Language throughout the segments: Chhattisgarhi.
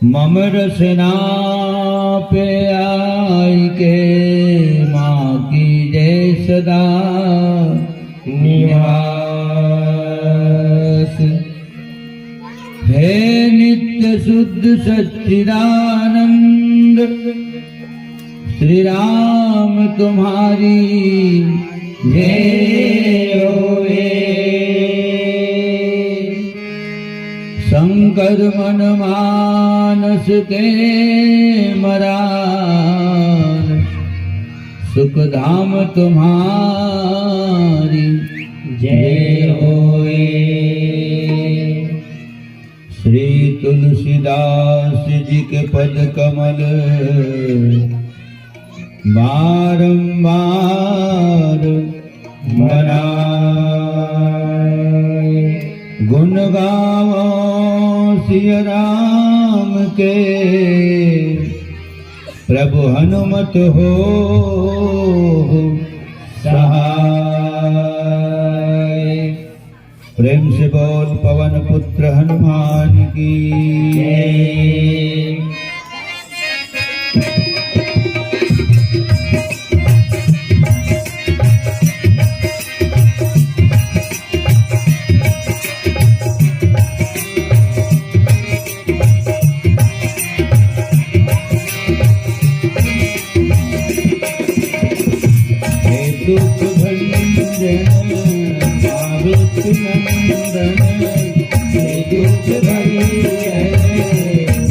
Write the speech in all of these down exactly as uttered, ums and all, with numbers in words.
मम रसना पे आइके माँ कीजे सदा निवास। हे नित्य शुद्ध सच्चिदानंद श्री राम तुम्हारी जय होए। संकर मन मानस के मरान सुख धाम तुम्हारी जय होए। श्री तुलसीदास जी के पद कमल बारंबार मनाए। गुण गावो सिया राम के, प्रभु हनुमत होहु सहाय। प्रेम से बोल पवन पुत्र हनुमान की जय। हे दुख भंजन मारुति नंदन, हे दुख भंजन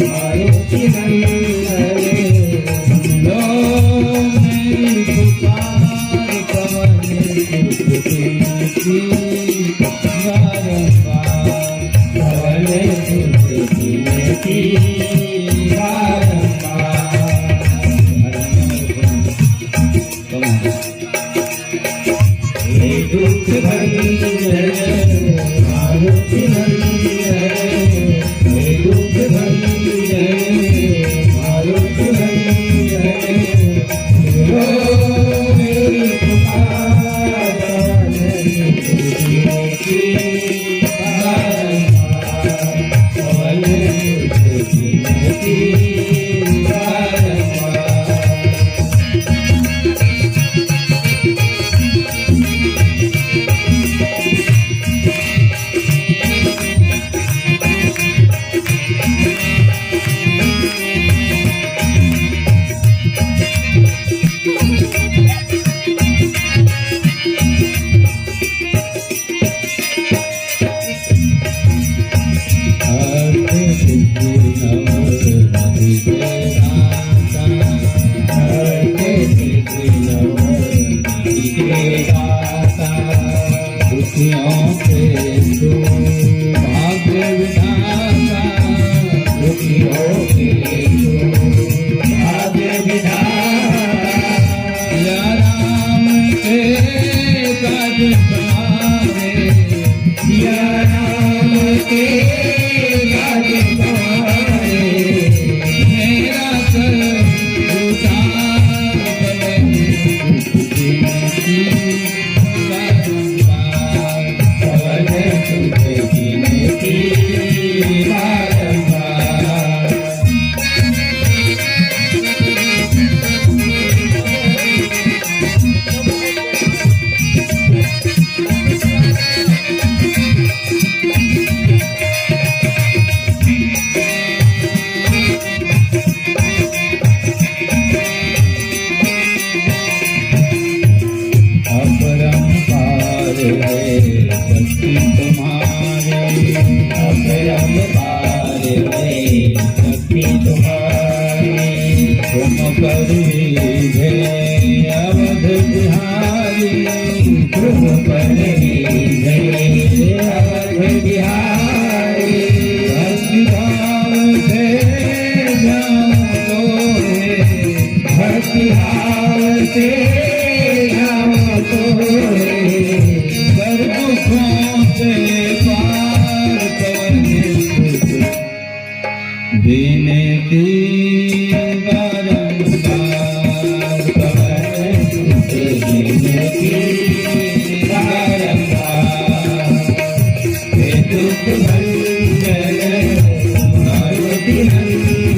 मारुति नंदन, लो मैं पुकार पवन सुत की बारंबार। पवन सुत की बारंबार। हे दुख भंजन मारुति नंदन, हे दुख भंजन मारुति नंदन, लो मेरी पुकार। दुखियों के तू भाग्य विधाता, दुखियों के तू भाग्य विधाता। या राम के काज तुम्हारे, या राम के काज तुम्हारे, मेरा सर उतार पवन सुत की बारंबार, पवन सुत की बारंबार। अपरंपार है शक्ति तुम्हारी, अपरंपार है शक्ति तुम्हारी। तुम पर लीजे अवध बिहारी, तुम पर लीजे अवध बिहारी। भक्ति भाव से जाओ तो है, भक्ति भाव से जाओ तो है, कर दुखों से पार पवन सुत। विनती बारंबार पवन सुत, विनती बारंबार। हे दुख भंजन मारुति नंदन,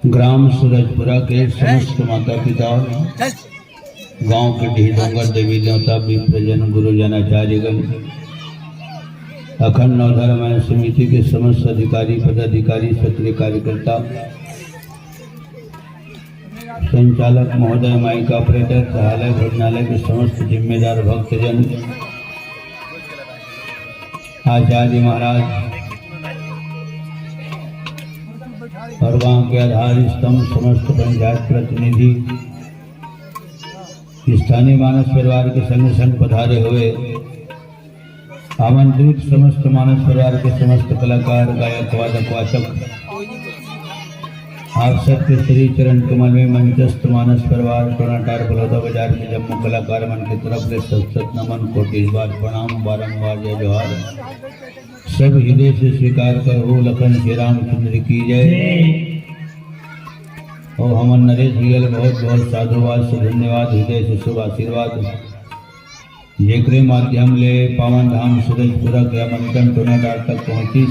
ग्राम सूरजपुरा के समस्त माता पिता, गांव के डीह डोंगर देवी देवता, विप्रजन, गुरुजन, आचार्यगण, अखंड नवधा रामायण समिति के समस्त अधिकारी, पदाधिकारी, सक्रिय कार्यकर्ता, संचालक महोदय, माइक ऑपरेटर, सहालय, भोजनालय के समस्त जिम्मेदार भक्तजन, आचार्य महाराज और गांव के आधार स्तंभ, समस्त पंचायत प्रतिनिधि, स्थानीय मानस परिवार के संग संग पधारे हुए आमंत्रित समस्त मानस परिवार के समस्त कलाकार, गायक, वादक, वाचक, आप सबके श्री चरण कमल में मंचस्थ मानस परिवार टोनाटार बलौदा बाजार के जम्मो कलाकार मन के तरफ ले सत सत नमन, कोटि बार प्रणाम, बारंबार जय जोहार। सब हृदय से स्वीकार करहु लखन श्री रामचंद्र की जय। और हमन नरेश भैया ल बहुत बहुत साधुवाद से धन्यवाद, हृदय से शुभ आशीर्वाद। जेकरे माध्यम ले पावन धाम सूरजपुरा के आमंत्रण टोनाटार तक पहुंचिस।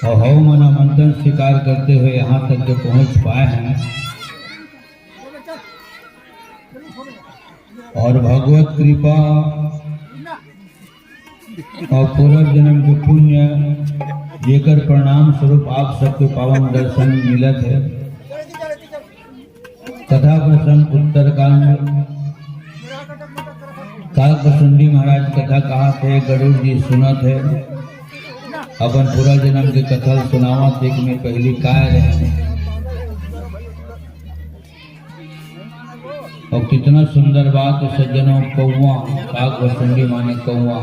और हमन आमंत्रण स्वीकार करते हुए यहाँ तक जो पहुंच पाए हैं, और भगवत कृपा और पूर्व जन्म के पुण्य, जेकर परिणाम स्वरूप आप सबके पावन दर्शन मिलत है। कथा प्रसंग उत्तरकांड, काकभुसुंडी महाराज कथा कहाथे, गरुड़ जी सुनत हे, अपन पूर्व जन्म के कथा सुनावत हे कि मैं पहली काय रहे। और कितना सुंदर बात है सज्जनों, कौवा, काकभुसुंडी माने कौवा।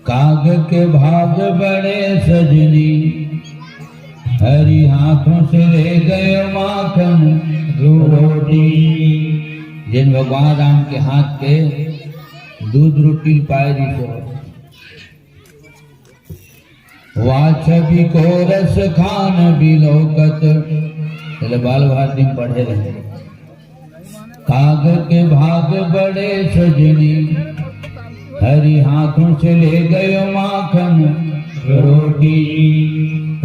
काग के भाग बड़े सजनी, हरि हाथों से ले गए माखन रोटी। जेन भगवान राम के हाथ के दूध रोटी पाए रहिस। वाछबि को रस खान बिलोकत, पहले बाल भारती में पढ़े रहे। काग के भाग बड़े सजनी, हरि हाथों से ले गयो माखन रोटी।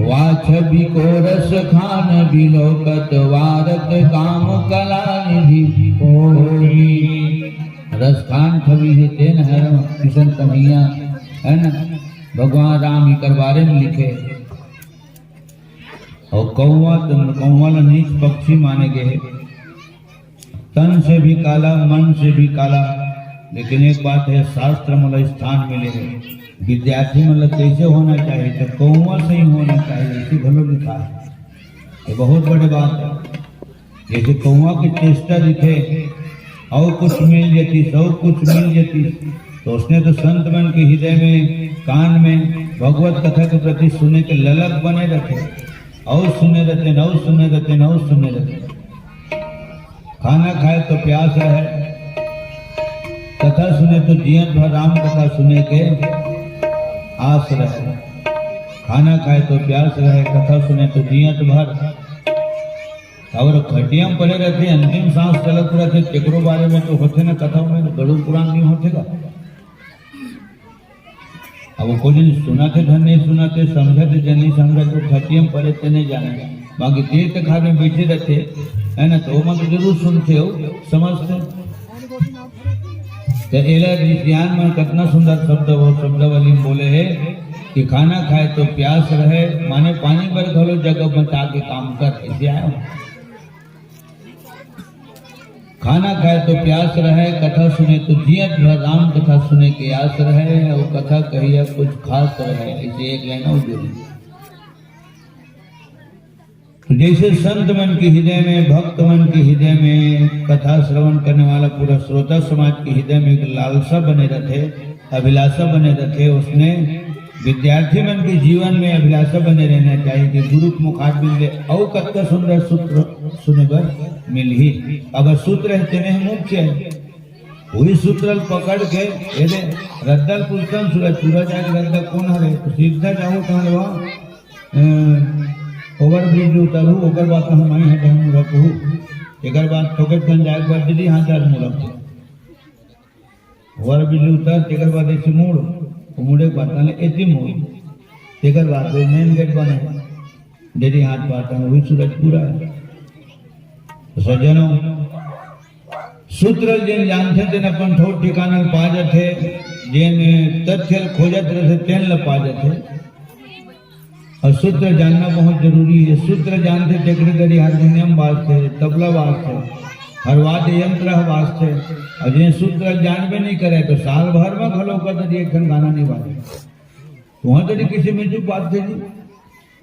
वाछबि को रस खान बिलोकत, वारत काम कला निधि कोटी। रस खान कवि हे तेन हर किशन कन्हैया, है ना? भगवान राम इकर बारे में लिखे। और कौवा तो, कौवा ला नीच पक्षी माने गए हे। तन से भी काला, मन से भी काला। लेकिन एक बात है, शास्त्र में ओला स्थान मिले हे। विद्यार्थी मन ला कैसे होना चाहिए, तो कौवा से ही होना चाहिए, ऐसे घलो लिखा है। ये बहुत बड़े बात है। जैसे कौवा के चेष्टा दिखे, अउ कुछ मिल जतिस, अउ कुछ मिल जतिस। तो उसने तो संत मन के हृदय में, कान में भगवत कथा के प्रति सुने के ललक बने रथे, अउ सुने रथे, अउ सुने रथे, अउ सुने रथे। खाना खाए तो प्यास रहे, कथा सुने तो जियत भर राम कथा सुने के आस रहे। खाना खाए तो प्यास रहे, कथा सुने तो जियत भर। अउ खटिया म पड़े रथे, अंतिम सांस चलत रथे, तेकरो बारे में तो होथे ना कथा में, गरुड़ पुराण नहीं होथे का? अब वो कोई दिन सुनथे धन नहीं सुनथे, समझथे धन नहीं समझथे, तो खटिया म पड़े ते नहीं जाने। बाकी तीर्थ खार में बैठे रथे, है ना, तो वो मन तो जरूर सुनथे हो, समझथे। तो एला ऋषियान मन कतना सुंदर शब्द, वो शब्दावली में बोले हे कि खाना खाए तो प्यास रहे, माने पानी बर घलो जगह बचा के काम कर, ऐसे आया हूँ। खाना खाए तो प्यास रहे, कथा सुने तो जियत भर राम कथा सुने के आस रहे, अउ कथा कहिया कुछ खास रहे, ऐसे एक लाइन अउ जोड़ी। तो जैसे संत मन के हृदय में, भक्त मन के हृदय में, कथा श्रवण करने वाला पूरा श्रोता समाज के हृदय में एक लालसा बने रथे, अभिलाषा बने रथे, उसने विद्यार्थी मन के जीवन में अभिलाषा बने रहना चाहिए कि गुरु के मुखारबिंद ले अउ कतका सुंदर सूत्र सुने बर मिलही। अगर सूत्र हे तेने हे मोक्ष हे, वही सूत्र ल पकड़ के, ये दे, रद्दा ल पूछथन सूरज, पूरा जाके रद्दा कोन हरे? तो सीधा जाहू कहाँ रे? अ, ओवर ब्रिज उतरहू, ओकर बाद तो हम आई हैं, हम रखहू। एकर बाद ठोके कन जाए के बाद दीदी हाथ डाल मुड़ब। ओवर ब्रिज उतर, तेकर बाद ऐसे मुड़, तो मुड़े के बाद ताले ऐसे मुड़। तेकर बाद वो मेन गेट बने, डेरी हाथ पाता है, वही सूरज पूरा है। तो सज्जनों, सूत्र जेन जानथे, तेन अपन ठोर ठिकाना ल पा जाथे, जेन तथ्य ल खोजत रथे, तेन ल पा जाथे। अउ सूत्र जानना बहुत जरूरी हे। सूत्र जानथे, तेकरे दरी हारमोनियम बाजथे, तबला बाजथे, हर वाद्य यंत्र ह बाजथे। अउ जेन सूत्र जानबे नहीं करे, तो साल भर में घलो ओकर दरी एक ठन गाना नहीं बाजे। तुहर दरी किसी में चुप बाजथे जी।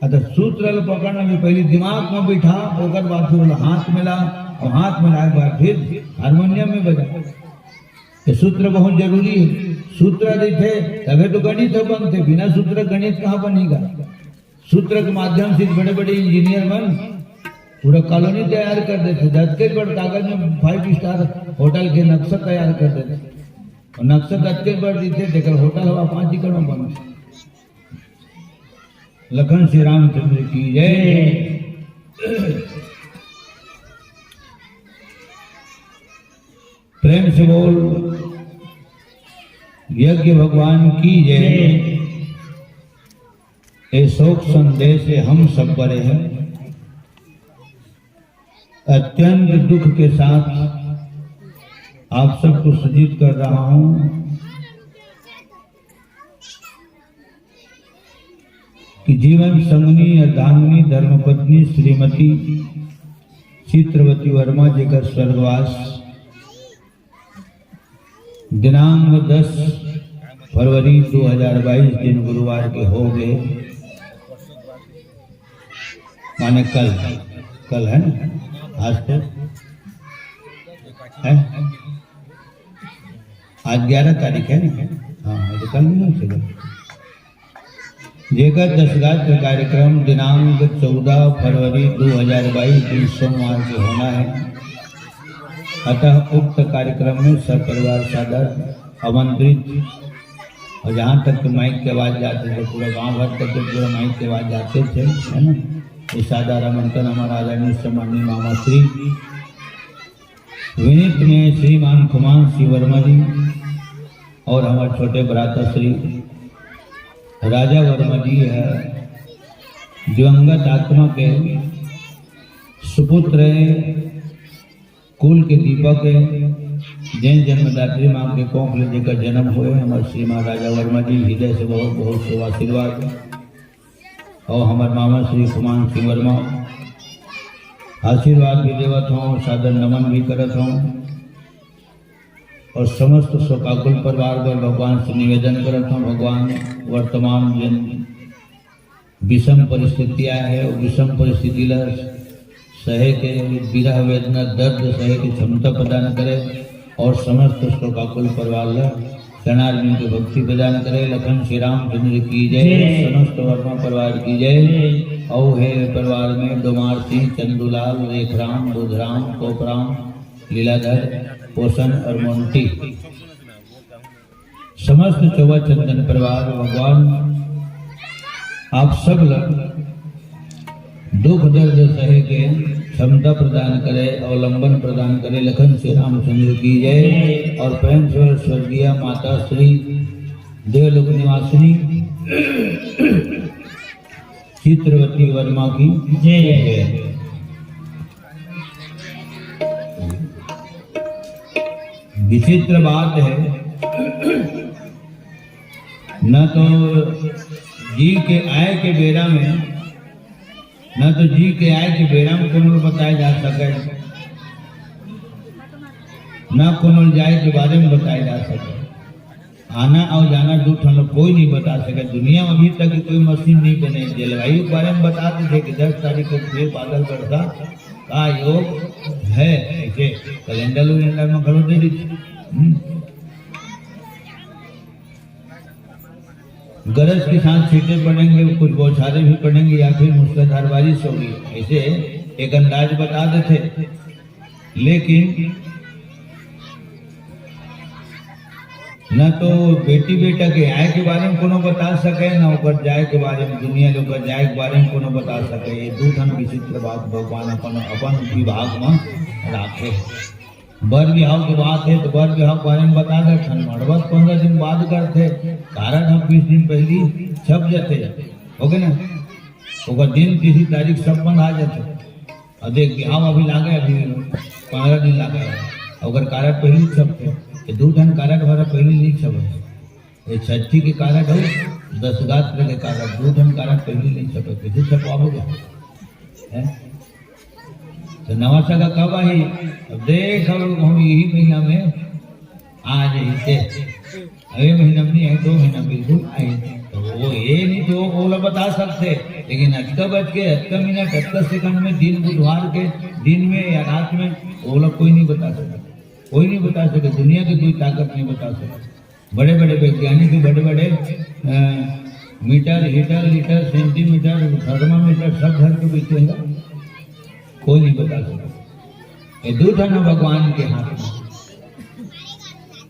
अतः सूत्र ल पकड़ना भी पहले दिमाग में बिठा, ओकर बाद फिर ओला हाथ में ला, अउ हाथ में लाए के बाद फिर हारमोनियम में बजा। ये सूत्र बहुत जरूरी हे। सूत्र रहिथे तभे तो गणित ह बनथे, बिना सूत्र गणित कहाँ बनेगा? सूत्र के माध्यम से बड़े-बड़े इंजीनियर मन पूरा कॉलोनी तैयार कर देथे, जतके बड़ कागज में फाइव स्टार होटल के नक्शा तैयार कर देथे। अउ नक्शा जतके बड़ रहिथे, तेकर होटल हवा पाँच एकड़ में बनथे। लखन श्री रामचंद्र की जय। प्रेम से बोल, यज्ञ भगवान की जय। ये शोक संदेश हे हम सब बरे हैं। अत्यंत दुख के साथ आप सबको सूचित कर रहा हूं कि जीवन संगनी, अर्धांगिनी, धर्मपत्नी श्रीमती चित्रवती वर्मा जी का स्वर्गवास दिनांक दस फरवरी दो हज़ार बाईस दिन गुरुवार के हो गए, माने कल, कल है ना, आज तो है, आज ग्यारह तारीख है ना, हाँ, आज कल नहीं चला। जेकर दशगात्र कार्यक्रम दिनांक चौदह फरवरी दो हज़ार बाईस दिन सोमवार के होना है, अतः उक्त कार्यक्रम में सब परिवार सादर आमंत्रित। और जहाँ तक के माइक के आवाज जाते थे, पूरा गांव भर तक के पूरा माइक के आवाज जाते थे, है ना? ये सादर आमंत्रण हमारा आदरणीय सम्माननीय मामा श्री विनीत में श्रीमान खुमान सिंह वर्मा जी और हमारे छोटे भ्राता श्री राजा वर्मा जी है, दिवंगत आत्मा के सुपुत्र है, कुल के दीपक है, जैन जन्मदात्री माँ के कोख ले जेकर जन्म हुए हमारे श्रीमान राजा वर्मा जी, हृदय से बहुत बहुत शुभ आशीर्वाद। और हमारे मामा श्री खुमान सिंह वर्मा आशीर्वाद भी देवत हों, सादर नमन भी करत हों। और समस्त शोकाकुल परिवार बर भगवान से निवेदन करत हों, भगवान वर्तमान जिन विषम परिस्थिति आए है, वो विषम परिस्थिति ला सहे के विरह वेदना दर्द सहे के क्षमता प्रदान करे और समस्त शोकाकुल परिवार ला चरणारविंद के भक्ति प्रदान करे। लखन श्री रामचंद्र की जय, जय। समस्त वर्मा परिवार की जय। जय। औ हे परिवार में डोमार सिंह, चंदूलाल, रेखराम, बुधराम, कोपराम, लीलाधर, पोषण और मोंटी। समस्त चौवा चंदन परिवार भगवान आप सब ला दुख दर्द सहे के क्षमता प्रदान करे, अवलंबन प्रदान करे। लखन श्री रामचंद्र की जय। और प्रेम से स्वर्गीय माता श्री देवलोक निवासिनी चित्रवती वर्मा की जय। जय। विचित्र बात है, न तो जी के आए के बेरा में, न तो जी के आए के बेरा में कोनो बताए जा सके, न कोनो जाए के बारे में बताए जा सके। आना और जाना दू ठन कोई नहीं बता सके। दुनिया में अभी तक कोई मशीन नहीं बने। जलवायु के बारे में बता देथे कि दस तारीख को फिर बादल बरसा का योग है, ऐसे कैलेंडर उलेंडर में घलो दे देथे। हम्म। गरज के साथ छींटे पड़ेंगे, कुछ बौछारें भी पड़ेंगी या फिर मूसलाधार बारिश होगी, ऐसे एक अंदाज बता देथे। लेकिन न तो बेटी बेटा के आए के बारे में कोनो बता सके, न ओकर जाए के बारे में, दुनिया ले ओकर जाए के बारे में कोनो बता सके। ये दू ठन विचित्र बात भगवान अपन, अपन विभाग में राखे। बर बिहाव के बात है तो बर बिहाव के बारे में बता देथन, मड़वा पंद्रह दिन बाद करथे, कारड ह बीस दिन पहली छप जथे, हो गे ना? ओकर दिन तिथि तारीख सब बंधा जथे। अब देख, बिहाव अभी लागे, अभी पंद्रह दिन लागे, ओकर कारड पहली छपथे, तो दू ठन कारड भरा पहली नहीं छपे। ये छठी के कारड हो, दस गात्र के कारड, दू ठन कारड पहली नहीं छपे, कैसे छपवाबो गा? हैं? तो नवा सगा कब आही? अब देख, अब हम यही महीना में आ जाही ते। अरे महीना में नहीं है, दो महीना बिल्कुल आई। तो वो ये नहीं तो ओला बता सकथे, लेकिन अतका बज के, अतका मिनट, अतका सेकंड में दिन बुधवार के दिन में या रात में ओला कोई नहीं बता सके, कोई नहीं बता सके, दुनिया की कोई ताकत नहीं बता सके। बड़े-बड़े वैज्ञानिक, बड़े-बड़े, uh, metre, heater, litre, centimetre, thermometer सब धर के बैठे हैं, कोई नहीं बता सकता। ये दू ठन भगवान के हाथ में,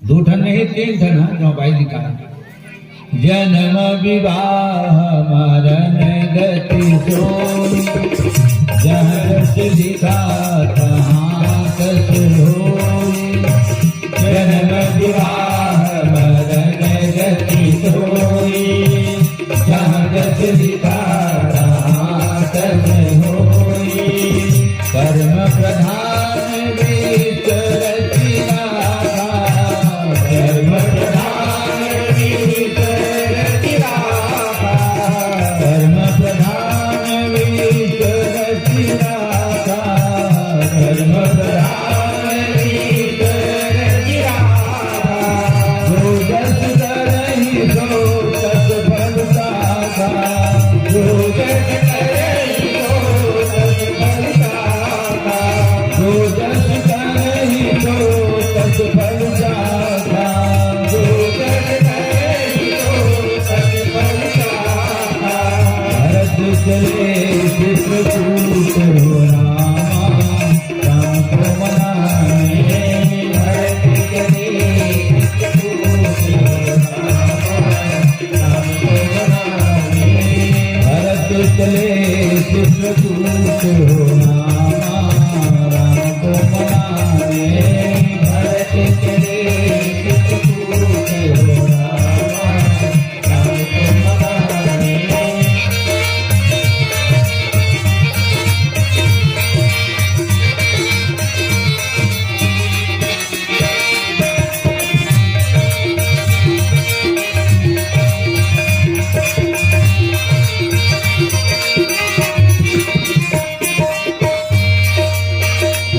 दू ठन नहीं, तीन ठन है, जो भाई लिखा है। जन्म विवाह मरण गति सोई, जहाँ जस लिखा तहाँ तस होई। जन्म विवाह मरण गति सोई, जहाँ जस लिखा तहाँ तस होई। कर्म प्रधान विश्व रचिया, कर्म प्रधान विश्व रचिया, कर्म प्रधान विश्व रचिया। कर्म प्रधान ईश्वर विधाता। जो जस करहि सो तस फल पाता। जो जस करहि सो तस फल पाता। जो जस करहि सो तस फल पाता। जो जस करहि सो तस फल पाता। भरत चले चित्रकूट हो रामा, राम को मनाने। भरत चले चित्रकूट हो रामा, राम को मनाने। भरत चले चित्रकूट हो रामा, राम को मनाने। भरत चले चित्रकूट हो रामा,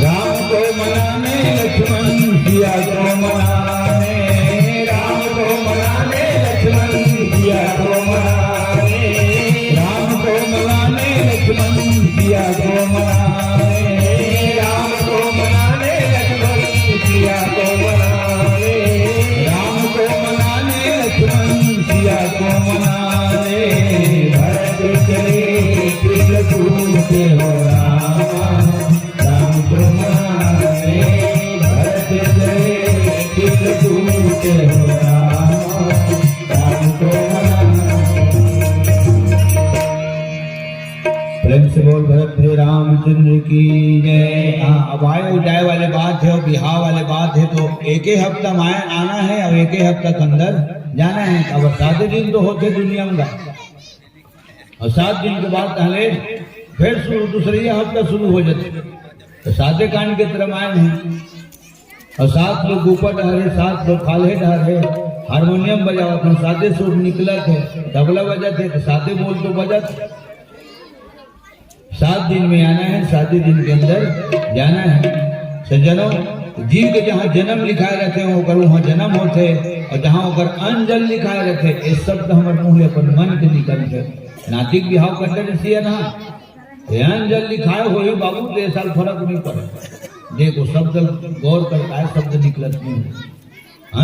राम को मनाने लक्ष्मण सिया को मनाने, राम को मनाने लक्ष्मण सिया को मनाने, राम को मनाने लक्ष्मण सिया को मनाने। आए अउ जाए वाले बात हे अउ बिहाव वाले बात हे, तो एके हफ्ता में आना हे अउ एके हफ्ता के अंदर जाना हे। अब साते दिन तो होथे दुनिया में, अउ सात दिन के बाद तहले फिर शुरू, दूसरे हफ्ता शुरू हो जाथे। तो साते कांड के तरह आए हे, अउ सात लोग ऊपर डहर हे, सात लोग खाल्हे डहर हे, हारमोनियम बजावत हे, साते सुर निकलत हे, तबला बजत हे, तो साते बोल तो बजत हे। सात दिन में आना हे, साते दिन के अंदर जाना हे। सज्जनों, जीव के जहाँ जन्म लिखाए रहिथे, ओकर वहाँ जन्म होथे, अउ जहाँ ओकर अंजल लिखाए रहिथे, ये शब्द हमर मुँह ले अपन मन के निकलथे। नाती के बिहाव करथे ऋषि हे ना, ये अंजल लिखाए होही बाबू, तो ये साल फरक नहीं पड़े। देखो, शब्द गौर करता है, शब्द निकलत नहीं।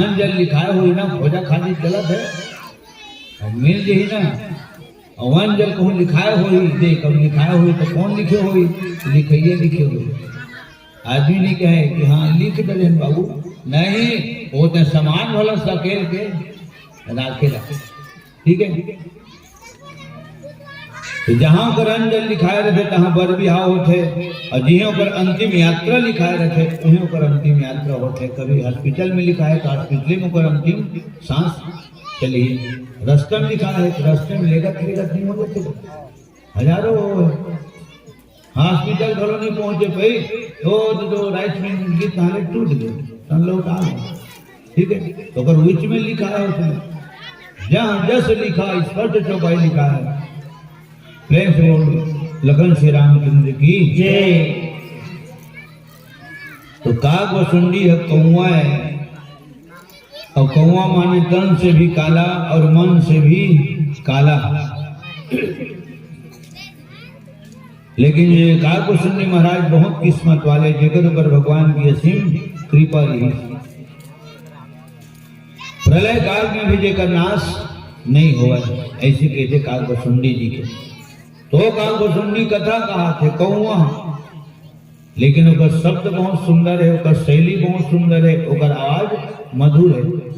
अंजल लिखाए होही ना, खोजा खानी चलत हे, अब मिल जही ना। अउ अंजल कहूँ लिखाए होही, देख, अब लिखाए होही तो कौन लिखे होही? लिखइया लिखे होही। आदमी नहीं कहे कि हाँ, लिख डरेन बाबू, नहीं, वो तो सामान वाला सकेल के राखे रखे। ठीक है, तो जहाँ ओकर अंजल लिखाए रहिथे, तहाँ बर बिहाव होथे, अउ जिहें ओकर अंतिम यात्रा लिखाए रहिथे, उहें ओकर अंतिम यात्रा होथे। कभी हॉस्पिटल में लिखाए, तो हॉस्पिटल में ओकर अंतिम सांस चली। रस्ता में लिखाए हे, तो रस्ते में लेगत लेगत नहीं हो जाथे, हजारों हॉस्पिटल घलो नहीं पहुंचे भाई, तो जो राइट में गीत हाले टूट गए, तन लौट आ गए। ठीक है, तो अगर बीच में लिखा है उसमें, जहाँ जस लिखा, स्पष्ट चौपाई लिखा है। प्रेम से बोल, लखन श्री रामचंद्र की जय। तो काग व सुंडी हे कौआ हे, अउ कौआ माने तन से भी काला अउ मन से भी काला। लेकिन ये काग व सुंडी महाराज बहुत किस्मत वाले, जेकर ऊपर भगवान की असीम कृपा रही। प्रलय काल में भी जेकर नाश नहीं होवय, ऐसे कहथे काग व सुंडी जी के। तो काग व सुंडी कथा कहाथे, कौआ, लेकिन ओकर शब्द बहुत सुंदर हे, ओकर शैली बहुत सुंदर हे, ओकर आवाज मधुर हे।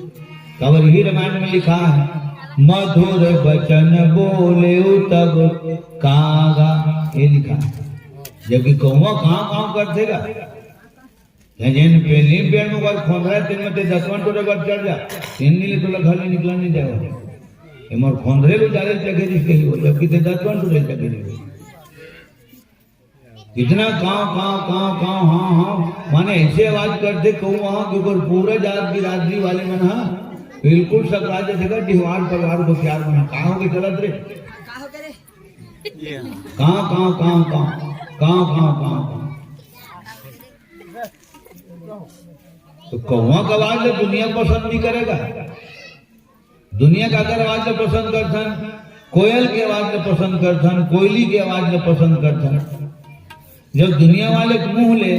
काबर इही रामायण में लिखा हे, "मधुर बचन बोले तब कागा", ये लिखा हे। जबकि कौआ काँव काँव करथे गा, या जेन पेली पेड़ में कोई खोंदरा हे, तेन में ते दतवन टोरे बर चढ़ जा, तेन नी ले तोला घर ले निकला नहीं जाए। ये मोर खोंदरे लो जाले चघेरिस कही हो, जबकि ते दतवन टोरे चघेरिस हो। इतना काँव, काँव, काँव, काँव, हाँ, हाँ, माने ऐसे आवाज करथे कौआ, हाँ, कि ओकर पूरा जात बिरादरी वाले मन हा बिल्कुल सकरा जाथे का, डिहवार परिवार को प्यार मना, "का हो के चलत रे?" काँव, काँव, काँव, काँव, काँव, काँव, काँव, काँव। तो कौआ का आवाज ला दुनिया पसंद नहीं करेगा। दुनिया काकर आवाज ला पसंद करथन, कोयल के आवाज ला पसंद करथन, कोयली के आवाज ला पसंद करथन। जब दुनिया वाले के मुंह ले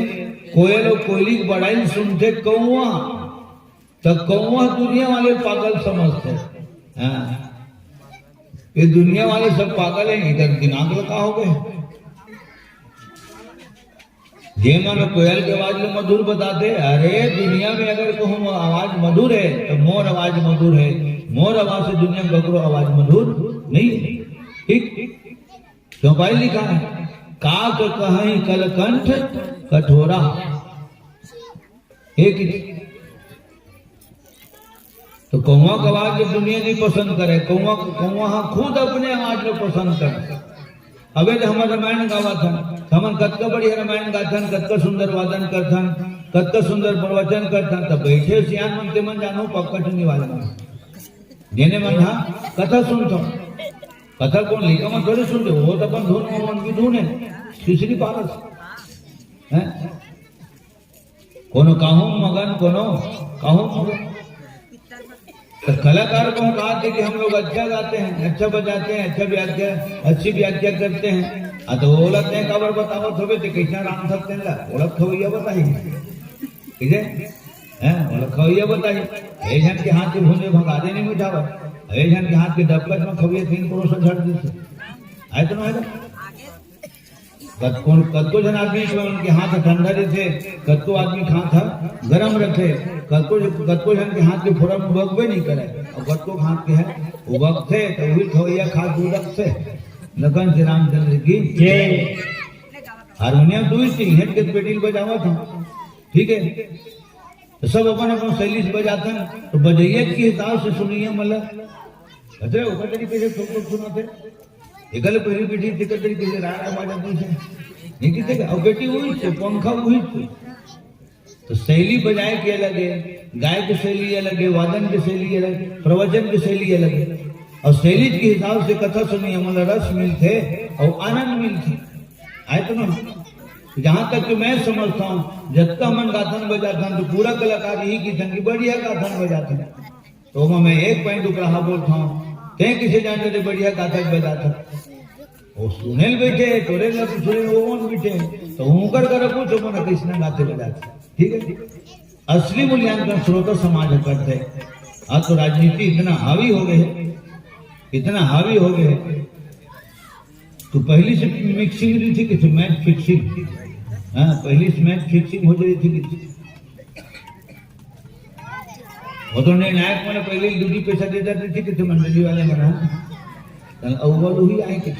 कोयल अउ कोयली के बड़ाई सुनथे कौआ, त कौआ दुनिया वाले पागल समझथे। हाँ, ये दुनिया वाले सब पागल हे, इधर दिमाग लगा हो गए। जे मन कोयल के आवाज ल मधुर बताथे, अरे दुनिया में अगर कहूँ आवाज मधुर हे, त मोर आवाज मधुर हे। मोर आवाज से दुनिया में ककरो आवाज मधुर नहीं हे। ठीक? चौपाई लिखा हे, "काक कहई कलकंठ कठोरा।" एक ही। तो कौआ के आवाज ल दुनिया नहीं पसंद करे, कौआ, कौआ ह खुद अपने आवाज ल पसंद करे। अबे तो हमर रामायण गावत हन, हमन कतका बढ़िया रामायण गाथन, कतका सुंदर वादन करथन, कतका सुंदर प्रवचन करथन, तब बैठे सियान मन ते मन जानो पक्का चुनी वाले मन। जेने मन हा कथा सुनथो, कथा कोन लइका मन थोड़े सुनथे, वो तो अपन धुन, वो मन की धुन हे, तीसरी पारस। हैं? कोनो काहू मगन, कोनो काहू मगन। तो कलाकार को हम कहा थे कि हम लोग अच्छा गाते हैं, अच्छा बजाते हैं, अच्छा व्याख्या, अच्छी व्याख्या करते हैं। आ तो ओलत नहीं खबर बतावत होबे तो कैसा राम सब तेला ओलत खवैया बताई। ठीक है? हैं? ओलत खवैया बताई। ए जन के हाथ के भूंजे भगादे नहीं मिटावा। ए जन के हाथ के डबकत में खवैया तीन परोसा झड़ देते। आए तो ना आए तो? कतको, कतको झन आदमी के उनके हाथ ठंडा रहिथे, कतको आदमी के हाथ ह गरम रहिथे, कतको, कतको झन के हाथ के फोरन उबकबे नहीं करे, अउ कतको हाथ के हे उबकथे, तो उही खवैया के हाथ उबकथे। लखन श्री रामचंद्र की जय। हारमोनियम तो इस हेड के पेटी ल बजावत हन, ठीक है, तो सब अपन अपन शैली से बजाथन, तो बजैया के हिसाब से सुनैया मन ल, अरे ओकर तरीके से सब लोग सुनाते, एकल पहली पीढ़ी तेकर तरीके से राग बाजा दूसरे, नहीं किसे का, और बेटी वही से, पंखा वही से। तो शैली बजाए के अलग है, गाय के शैली अलग है, वादन के शैली अलग, प्रवचन के शैली अलग है। और शैली के हिसाब से कथा सुनैया मन ल रस मिलथे और आनंद मिलथे। आए तो ना, जहां तक कि मैं समझता हूँ, जतका मन गाथन बजाथन तो पूरा कलाकार यही किथन कि बढ़िया गाथन बजाथन। तो ओमा मैं एक पॉइंट उपराहा बोलता हूँ, ते किसे जाने दे बढ़िया गाथक बजाथक। वो सुने ल बैठे, तोरे ल तो सुने ल वो मन बैठे, तो उनकर कर पूछो मन कैसना गाथे बजाथे, ठीक है? असली मूल्यांकन श्रोता समाज ह करथे। आज तो राजनीति इतना हावी हो गए है, इतना हावी हो गए है। तो पहली से मिक्सिंग रही थी कि मैच फिक्सिंग, हाँ, पहली से मैच फिक्सिंग हो जाती थी कि वो तो निर्णायक मन पहले ही दूधी पैसा दे देते थे कि मंडली वाले मन, हाँ, तो अव्वल वही आए कि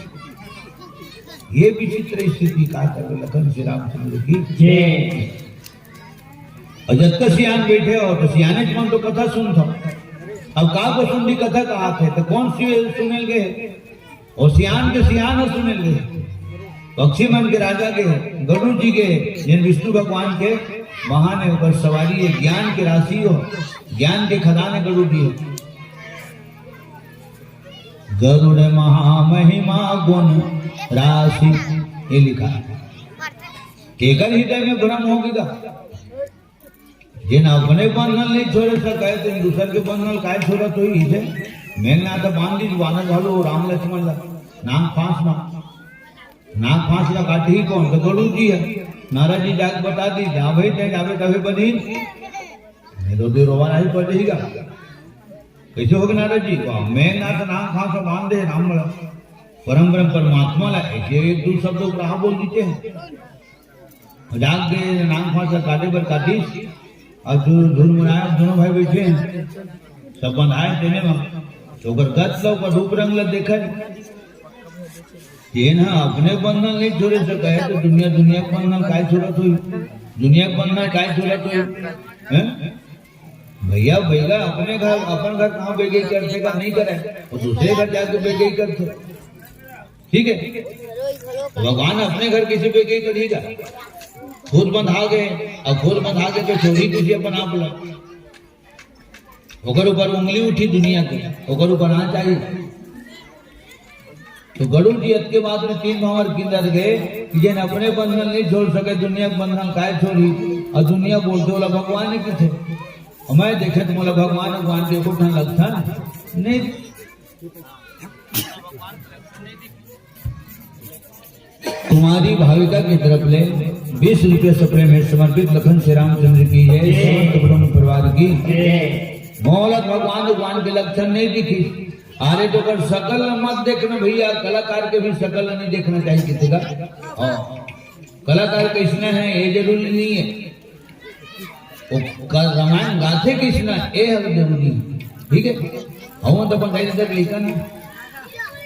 ये विचित्र स्थिति का कर लखन श्री रामचंद्र की जय। और जब तक सियान बैठे हो तो सियाने मन तो कथा सुनत हो। अब का को सुन ली कथा का हाथ है तो कौन सी सुने गए? और सियान के सियान ह सुने ले, पक्षी मन के राजा के, गरुड़ जी के, जिन विष्णु भगवान के वाहन है, ओकर सवारी है, ज्ञान के राशि हो, ज्ञान के खदान है गरुड़ जी। गरुड़ महामहिमा गुण राशि, ये लिखा है। केकर हृदय में भ्रम हो गया? जेन अपने बंधन नहीं छोड़े सके, तेन दूसर के बंधन काय छोड़त होही? इसे मेघनाथ बांध दीस, बानर घलो राम लक्ष्मण ला नाग फांस मा। नाग फांस ला काटही कौन? तो गरुड़ जी है। नारद जी जाके बता दी, जा भाई, तैं जाबे तभे बनी, नहीं तो दे रोवा नहीं पड़ जाएगा। कैसे होगे नारद जी? वाह, मेघनाथ नाग फांस मा बांध दे राम ला, परम ब्रह्म परमात्मा ला, ऐसे एक दो शब्द कहा बोल देते हैं। जाग के नांग फांस ला काटे बर काटिस, अउ दू-, झुरमुराए दोनों भाई बैठे हैं, सब बंधाए तेने म। तो ओकर गत ला, ओकर रूप रंग ला देखत, तेन ह अपने बंधन नहीं छोड़े सके, तो दुनिया, दुनिया के बंधन काय छोड़त होही? दुनिया के बंधन काय छोड़त होही? हैं? भैया, भैया, अपने घर, अपन घर कहाँ बेगई करथे का नहीं करे, वो दूसरे घर जाके बेगई करथे। ठीक है, भगवान अपने घर किसी पे कहीं करेगा? खुद बंधा गए, अब खुद बंधा के तो छोड़ी किसी अपन आप ला। ओकर ऊपर उंगली उठी दुनिया के, ओकर ऊपर आँच आई। तो गरुड़ जी अतके बात में तीन भांवर किंदर गए कि जेन अपने बंधन नहीं छोड़ सके, दुनिया के बंधन काय छोड़ी? और दुनिया बोलथे ओला भगवान ही किथे। और मैं देखे तो मोला भगवान, भगवान के एको ठन लक्षण नहीं। कुमारी भाविका की तरफ ले बीस रुपये सप्रेम हे समर्पित लखन श्री रामचंद्र की जय, समस्त ब्रह्म परिवार की। मोला भगवान, भगवान के लक्षण नहीं दिखिस। अरे तो ओकर शकल ल मत देखना भैया, कलाकार के भी शकल ल नहीं देखना चाहिए किसी का। हाँ, कलाकार कैसना है ये जरूरी नहीं है। वो क-, रामायण गाथे किसना, ए हर जरूरी है। ठीक है? हम तो अपन गाई देते लइका ना।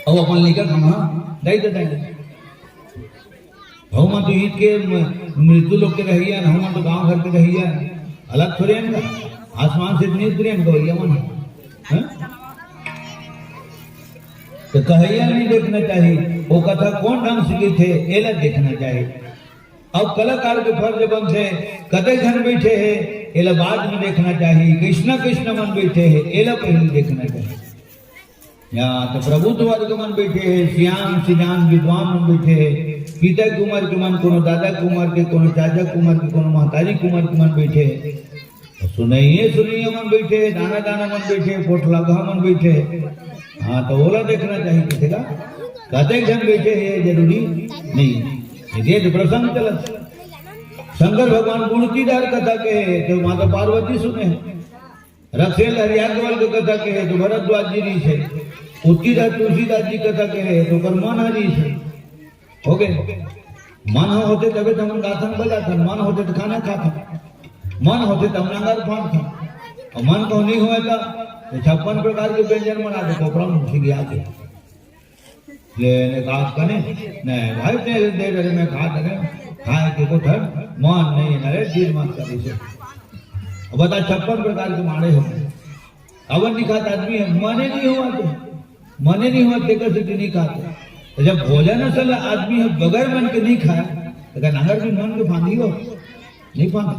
अब अपन लइका हम, हाँ, गाई देते हैं। हम तो ईद के म-, मृत्यु लोग के रहिया, हम तो गांव घर के रहिया। अलग थोड़े हैं ना। आसमान से नहीं उतरे हैं गवैया मन। हाँ? तो कहैया नहीं देखना चाहिए। वो कथा कौन ढंग से गीत है, एला देखना चाहिए। अब कलाकार के फर्ज बनथे, कतक झन बैठे हे, एला बाद में देखना चाही। कइसना कइसना मन बैठे हे, एला पहले देखना चाही। या तो प्रबुद्ध वर्ग मन बैठे हे, सियान सिजान विद्वान मन बैठे हे, पिता के उमर के मन, कोनो दादा के उमर के, कोनो चाचा के उमर के, कोनो महतारी के उमर के मन बैठे हे। सुनइए, सुनइए मन बैठे, दाना, दाना मन बैठे, पोठलगहा मन बैठे। हाँ, तो ओला देखना चाहिए किसी का। कतेक झन बैठे हे, जरूरी नहीं। ये तो प्रसंग चलत। शंकर भगवान गुड़कीदार कथा के हे, तो माता पार्वती सुने। रखेल हरियाणा के कथा के हे, तो भरद्वाज जी रहिस हे। उत्तीदार तुलसीदास जी कथा के हे, तो ओकर मन हरिस हे। हो गए। मन ह होथे तभे तो हमन गाथन बजाथन, मन होथे तो खाना खाथन, मन होथे तो हमन अंगार फांकथन, और मन कहूँ नहीं होए तो, तो छप्पन प्रकार के व्यंजन बना दे, कोपरा मुंशी भी आके। ले, ने गाथ कने, नहीं भाई, तेरे दे रहे, मैं खा रहे। खाए के कोठर मन नहीं है रे, दिल मत कर इसे। अब बता, छप्पन प्रकार के माड़े हैं। अवन नहीं खात आदमी है, मने नहीं हुआ तो, मने नहीं हुआ तेकर से नहीं खात। तो जब भोजन असल आदमी है, बगैर मन के नहीं खाए, तो का नागर भी मन के फांदी हो? नहीं फांदी।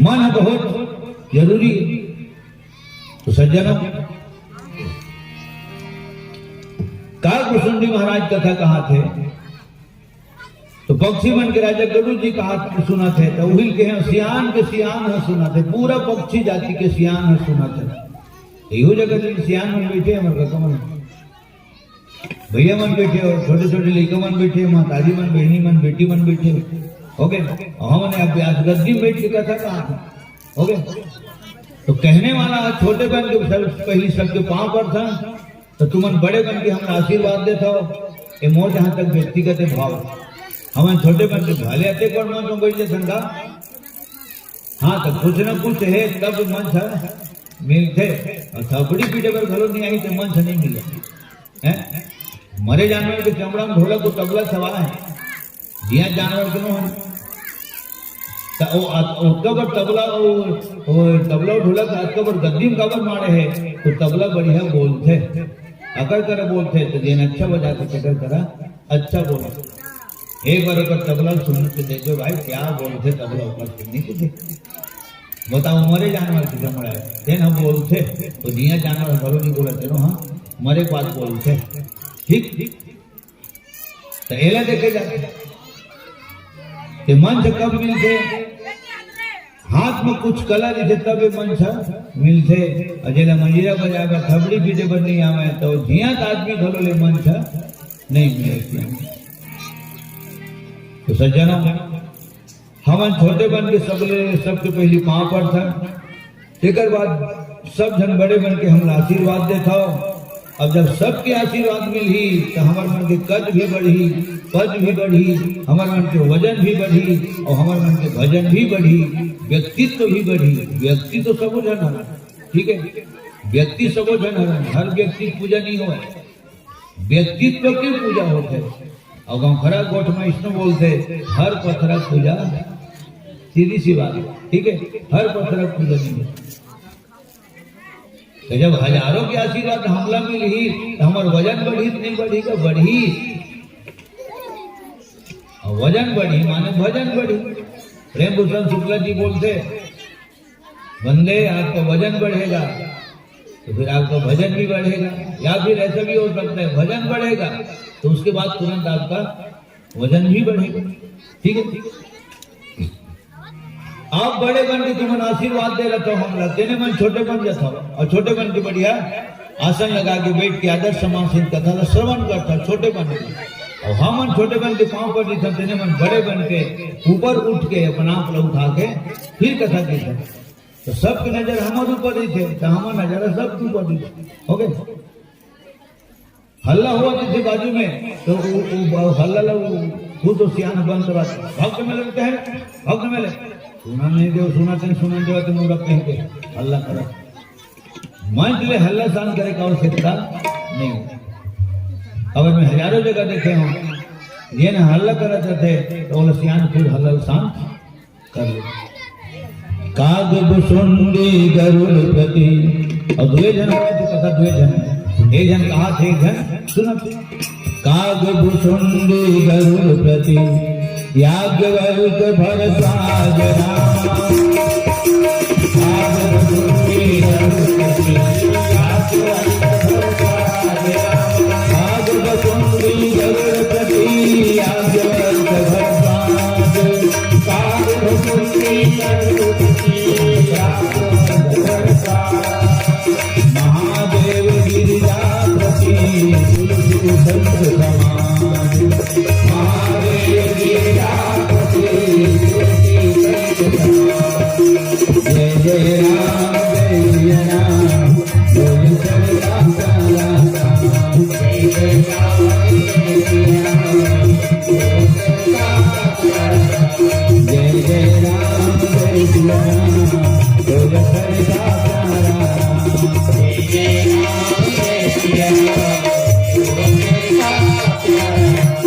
मन है बहुत जरूरी है। तो सज्जनों, काग भुसुंडी महाराज कथा कहा थे, तो पक्षी मन के राजा गरुड़ जी कहा सुना थे, तो उहिल के हैं, सियान के सियान है सुना थे, पूरा पक्षी जाति के सियान है सुना थे। तो यो जगह जिन सियान मन बैठे हैं, हमारे कमल भैया मन बैठे हो, छोटे छोटे लइका मन बैठे हो, महतारी मन, बहनी मन, बेटी मन बैठे हो, ओके। हमन अब ब्यास गद्दी में बैठ के कथा कहा था, ओके। तो कहने वाला है, छोटे बन के सब पहली सबके पांव पर था, तो तुमन बड़े बन के हमन आशीर्वाद देता हो, ये मोर जहां तक व्यक्तिगत है भाव, हमन छोटे बन के भले अतेक बड़ मंच में बैठ जाथन का, हाँ, तो कुछ ना कुछ है तब मंच मिलथे, और थपड़ी पीटे बर घलो नहीं आई तो मंच नहीं मिले। हैं? मरे जानवर के चमड़ा में ढोलक को तबला सवा है, जिया जानवर के नो है। त ओ अत-, ओतका बर तबला, ओ, ओ तबला अउ ढोलक अतका बर गद्दी में काबर माड़े है, तो तबला बढ़िया बोलथे, अकर करा बोलथे, तो जेन अच्छा बजाथे, तेकर करा अच्छा बोलथे। एक बार ओकर तबला सुन के देखो भाई, क्या बोलथे तबला ऊपर से, नहीं कुछ। बताओ, मरे जानवर के चमड़ा है, तेन हम बोलथे, तो जिया जानवर घलो नहीं बोला, तेनो हाँ, मरे के बाद बोलथे। ठीक, ठीक। तो एला देखे जाथे। ते मंच कब मिलथे? हाथ में कुछ कला रहिथे तब ये मंच मिलथे। और जेला मंजीरा बजाए बर, थपड़ी पीटे बर नहीं आवे, तो जियत आदमी घलो ले मंच नहीं मिले। तो सज्जनों, हमन छोटे बन के सबले, सबके पहली पांव पड़थन, तेकर बाद सब झन बड़े बन के हमला आशीर्वाद देथव। अब जब सबके आशीर्वाद मिलही, तो हमर मन के कद भी बढ़ही, पद भी बढ़ही, हमर मन के वजन भी बढ़ही और हमर मन के भजन भी बढ़ही, व्यक्तित्व भी बढ़ही। व्यक्ति तो सबो झन हरन, ठीक है, व्यक्ति सबो झन हरन, हर व्यक्ति के पूजा नहीं होय। व्यक्तित्व के पूजा होथे। और गाँव खरा गोठ में इसने बोलथे, हर पथरा पूजा, सीधी सी बात, ठीक है, हर पथरा पूजा नहीं है। तो जब हजारों के आशीर्वाद हमला मिलही, तो हमर वजन बढ़ही तो नहीं बढ़ही का? बढ़ही। और वजन बढ़ही माने भजन बढ़ही। प्रेम भूषण शुक्ला जी बोलथे, बंदे, आपका वजन बढ़ेगा तो फिर आपका भजन भी बढ़ेगा, या फिर ऐसा भी हो सकता है भजन बढ़ेगा तो उसके बाद तुरंत आपका वजन भी बढ़ेगा। ठीक है, आप बड़े बन के तुमन आशीर्वाद दे रहे हो, हमला तेने मन छोटे बन जाता हो, और छोटे बन के बढ़िया आसन लगा के बैठ के आदर सम्मान से कथा ला श्रवण करता, छोटे बन के। और हमन छोटे बन के पांव पर दिखा, तेने मन बड़े बन के ऊपर उठ के अपना आप ला उठा के फिर कथा दिखा। तो सबके नजर हमर ऊपर रहिथे, तो हमर नजर सबके ऊपर रहिथे। ओके, हल्ला होवत रहिथे बाजू में, तो उ, उ, उ हल्ला ला उ, खुद तो सियान बंद करा, भक्त में लगते हैं, भक्त में ले, सुना नहीं दे, सुना नहीं, सुना दे, तो मुंडा कहीं के हल्ला करा। मंच ले हल्ला शांत करे का आवश्यकता नहीं। अगर मैं हजारों जगह देखे हूँ, ये ना हल्ला करा जाते, तो वो सियान खुद हल्ला शांत कर ले। काग भुसुंडी गरुड़ प्रति, और दुए झन आवे तो कथा दुए झन, एक झन कहा थे, एक झन सुनत। काग भुसुंडी गरुड़ प्रति, याज्ञवल्क भरद्वाज राम। काग भुसुंडी गरुड़ प्रति, याज्ञवल्क भरद्वाज राम। काग भुसुंडी गरुड़ प्रति, याज्ञवल्क भरद्वाज। महादेव गिरिजापति, तुलसी संत समाज। महादेव गिरिजापति, तुलसी संत समाज। जय जय राम, जय जय राम, बोल सदा सदा राम। जय जय राम, जय जय राम। जय जय राम, जय जय राम, बोल सदा प्यारा राम। जय जय राम, जय जय राम, बोल सदा प्यारा राम।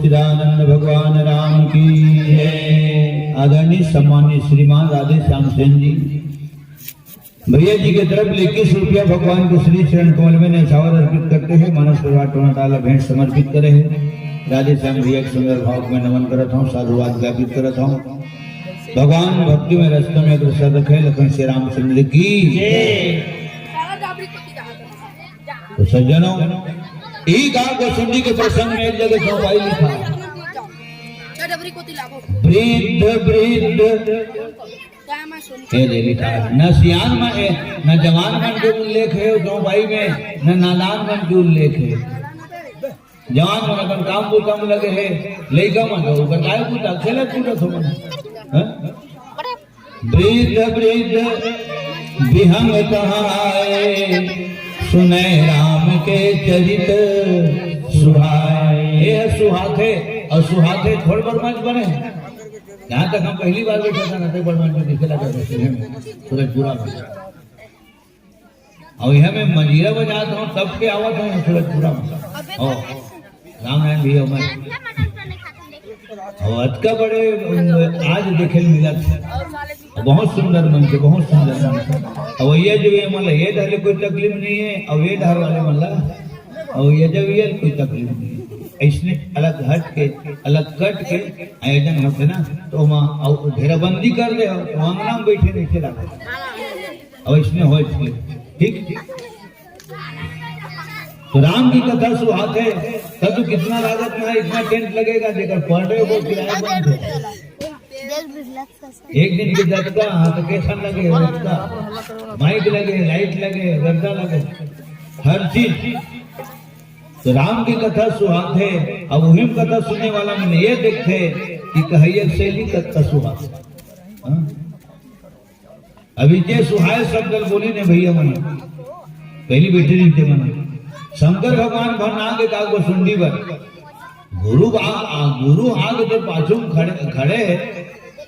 सच्चिदानंद भगवान राम की जय। आदरणीय सम्मानित श्रीमान राधे श्याम सेन जी, भैया जी की तरफ ले इक्कीस रुपया भगवान के श्री चरण कमल में न्यौछावर अर्पित करते हैं। मानस परिवार टोना ताला भेंट समर्पित करे हैं। राधे श्याम भैया के सुंदर भाव में नमन करत हूँ, साधुवाद ज्ञापित करत हूँ। भगवान भक्ति में रस्ते में अग्रसर रखे, लखन श्री रामचंद्र की जय। तो सज्जनों, ई गांव गोसुंडी के प्रसंग में एक जगह चौपाई लिखा है। वृद्ध वृद्ध, ये ले लिखा है, न सियान मन, ए, न जवान मन के उल्लेख है चौपाई में, न नादान मन के उल्लेख है। जवान मन अपन काम बुता में लगे है, लइका मन तो ओकर काय बुता, खेलत कूदत हो मन। हाँ? वृद्ध वृद्ध विहंग कहाए, सुने राम के चरित सुहाए। ये है सुहाथे, और सुहाथे थोड़ बड़ मंच बने हैं। जहाँ तक हम पहली बार बैठा था ना, तो बड़ मंच में दिखे लगा था, सूरजपुरा में। और यहाँ में मंजीरा बजात हूँ, तब के आवत हूँ सूरजपुरा में। और रामनारायण भैया मैं, और अतका बड़े, अम, आज देखे मिलत है। बहुत सुंदर मंच, बहुत सुंदर मंच। और ये जो ये मतलब ये डर कोई तकलीफ नहीं है, और ये डर वाले मतलब, और ये जब ये कोई तकलीफ नहीं है। इसने अलग हट के, अलग कट के आयोजन होते ना, तो वहाँ और घेराबंदी कर दे, तो अंगना में बैठे नहीं खेला। अब इसने हो इसके, ठीक? तो राम की कथा सुहात है, तब तो कितना लागत में है, इतना टेंट लगेगा, जेकर पर डे वो किराया बंद है। एक दिन के जतका, हाँ, तो केसन लगे, रतका, माइक लगे, लाइट लगे, गर्दा लगे, हर चीज। तो राम की कथा सुहात है। अब वही कथा सुनने वाला मन ये देखते कि कहैया शैली कथा सुहात है। हाँ? अभी जे सुहाय शब्द ल बोली ने भैया मन, पहली बैठे नहीं थे मन। शंकर भगवान भर नांग के काग बसुंडी बर। गुरु बा-, आ, गुरु आग तो पाछू में खड़े, खड़े है,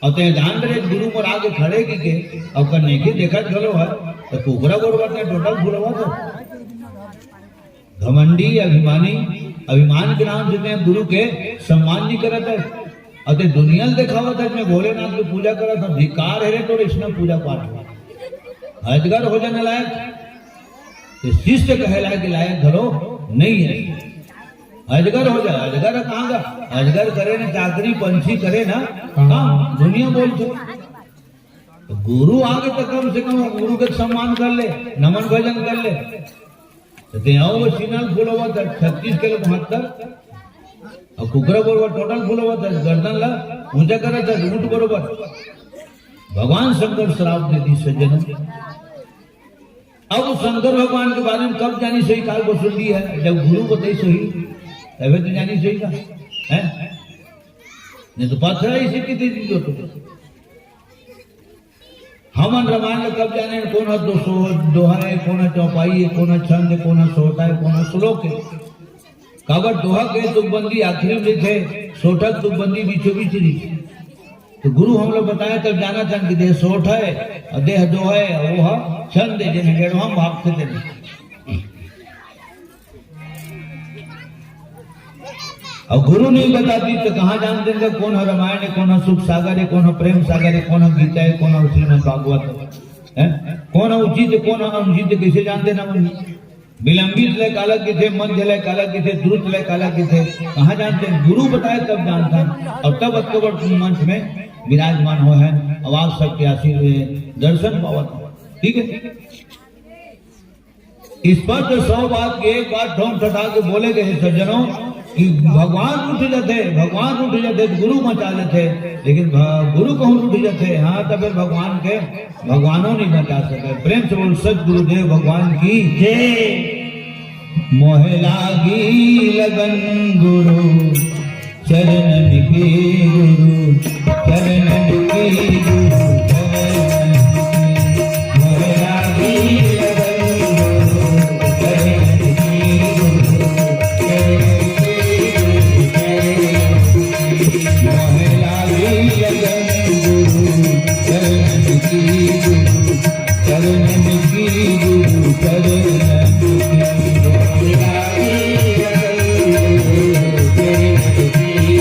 और ते जान रहे गुरु मोर आगे खड़े की के, और कन्ने के देखत घलो है, तो कुकरा बोर बात टोटल भूलवा तो। घमंडी, अभिमानी, अभिमान के नाम से ते गुरु के सम्मान नहीं करत है। और ते दुनिया ल दिखावत है, मैं भोलेनाथ की पूजा करत हूँ, धिक्कार है रे तोर इसने पूजा पाठ। अजगर हो जाने लायक, तो शिष्य कहलाए के लायक घलो नहीं है। अजगर हो जाए, अजगर कहाँ का? अजगर करे ना चाकरी, पंछी करे ना काम, दुनिया बोलते। तो गुरु आगे तो कम से कम गुरु के सम्मान कर ले, नमन भजन कर ले। तो ते आओ वो सीना ल फुलावत है, छत्तीस किलो बहत्तर, और कुकरा बरोबर टोटल फुलावत है, गर्दन ला ऊंचा करत है, ऊंट बरोबर। भगवान शंकर श्राप दे दी सज्जनों। अब शंकर भगवान के बारे में कब जानी सही काल बसुंडी है, जब गुरु बताई सही, तबे तो जानी सही का है। नहीं तो पत्थर ऐसे कितने दिन जो तुम हमन रामायण ल कब जाने, कोन ह दो सो-, दोहा है, कोन ह चौपाई है, कोन ह छंद है, कोन ह सोटा है, कोन ह श्लोक है। काबर दोहा के तुकबंदी आखिरी में रहिथे, सोटा के तुकबंदी बीचों बीच रहिथे। तो गुरु हम लोग बताए तब जाना चाहन कि देह सोटा है और देह दोहा है, वो ह छंद है, जेन डेढ़वा में भाग थे तेने। और गुरु नहीं बताती तो कहाँ जानते थे कौन है रामायण है, कौन है सुख सागर है, कौन है प्रेम सागर है, कौन है गीता है, कौन है श्रीमद् भागवत है, हैं? कौन है उचित है, कौन है अनुचित है, कैसे जानते ना मन? विलंबित लय काला किथे, मध्य लय काला किथे, द्रुत लय काला किथे, कहाँ जानते हैं? गुरु बताए तब जानता है। और तब अक्टूबर मंच में विराजमान हो हैं, अब आप सबके आशीर्वाद दर्शन पावत, ठीक है। स्पष्ट सौ बात के एक बात ठोंक ठठा के बोले गए सज्जनों कि भगवान उठ जाते, भगवान उठ जाते तो गुरु मचा लेते, लेकिन भ-, गुरु कहूँ उठ जाते, हाँ, तो फिर भगवान के, भगवानों नहीं मचा सके। प्रेम से बोल सतगुरुदेव भगवान की जय। मोहे लागी लगन गुरु चरणन की गुरु, चरणन की गुरु, चरणन की। मोहे लागी लगन गुरु, चरणन की गुरु, चरणन की गुरु, चरणन की। मोहे लागी लगन गुरु, चरणन की गुरु, चरणन की गुरु, चरणन की। मोहे लागी लगन गुरु, चरणन की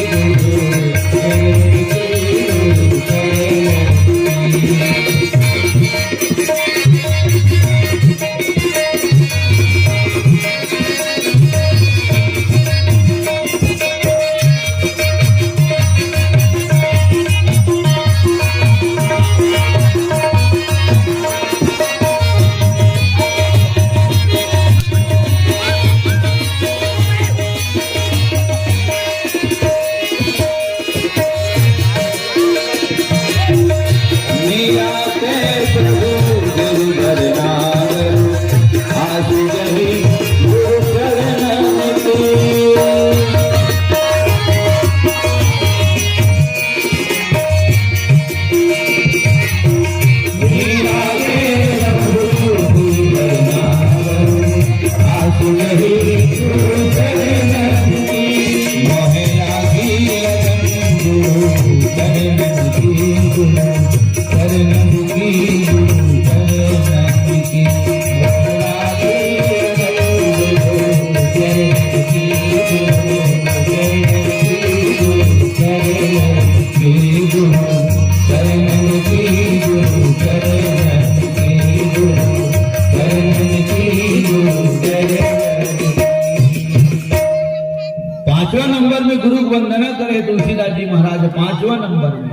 पांचवा नंबर में गुरु के वंदना करे तुलसीदास जी महाराज, पांचवा नंबर में।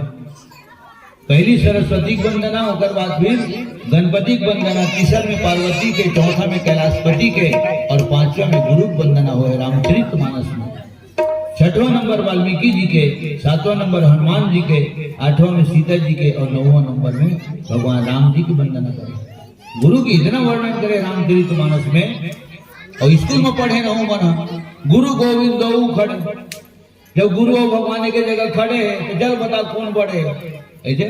पहली सरस्वती के वंदना, ओकर बाद फिर गणपति के वंदना, तीसर में पार्वती के, चौथा में कैलाशपति के और पांचवा में गुरु के वंदना होय रामचरित मानस में। छठवां नंबर वाल्मीकि जी के, सातवां नंबर हनुमान जी के, आठवां में सीता जी के और नौवां नंबर में भगवान राम जी की वंदना करे। गुरु की इतना वर्णन करे रामचरित मानस में। और स्कूल में पढ़े रहूं मन, गुरु गोविंद दो खड़े, जब गुरु और भगवान एक जगह खड़े हैं तो चल बता कौन बड़े है? ऐसे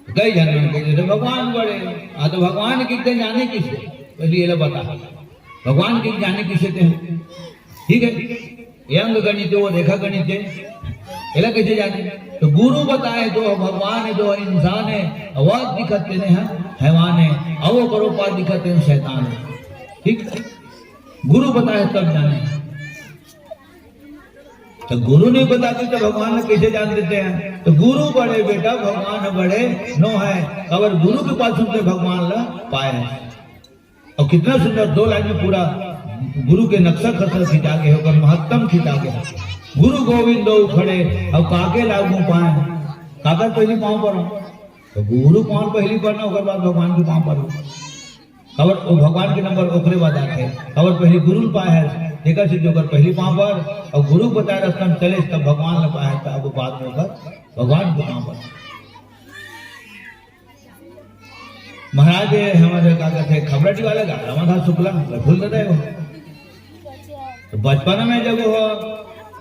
कई जन मन कहिथे भगवान बड़े। हाँ, तो भगवान कितने जाने किसे? पहले ये ला बता, भगवान की जाने किसे थे? ठीक है, ये अंग गणित है, वो रेखा गणित है, एला कैसे जाने? तो गुरु बताए तो भगवान है, जो इंसान है, आवाज दिखते ने हैं, हैवान है, और वो करो पार दिखते हैं, शैतान है। ठीक, गुरु बताए तब जाने। तो गुरु नहीं बताते तो भगवान ला कैसे जान देते हैं? तो गुरु बड़े बेटा, भगवान बड़े नो है। काबर गुरु के पास उनके भगवान ला पाए हैं। और कितना सुंदर दो लाइन में पूरा गुरु के नक्शा खसरा खिंचा गया, ओकर महत्तम खिंचा गया। गुरु गोविंद दो खड़े, अब काके लागू पाए, काकर पहली पाँव पर हो। तो गुरु पाँव पहली पड़ना, ओकर बाद भगवान के पाँव पर हो। काबर वो भगवान के नंबर ओकरे बाद आथे। काबर पहली गुरु पाए है, जेकर से ओकर पहली पाँव पर, और गुरु बताए रस्ता में चले, तब भगवान ला पाए है, तब बाद में ओकर भगवान के पाँव पर। महाराज, ये हमारे का कहते हैं, खबराटी वाले का रामाधार शुक्ला, मैं भूल रहे हो। तो बचपन में जब वो,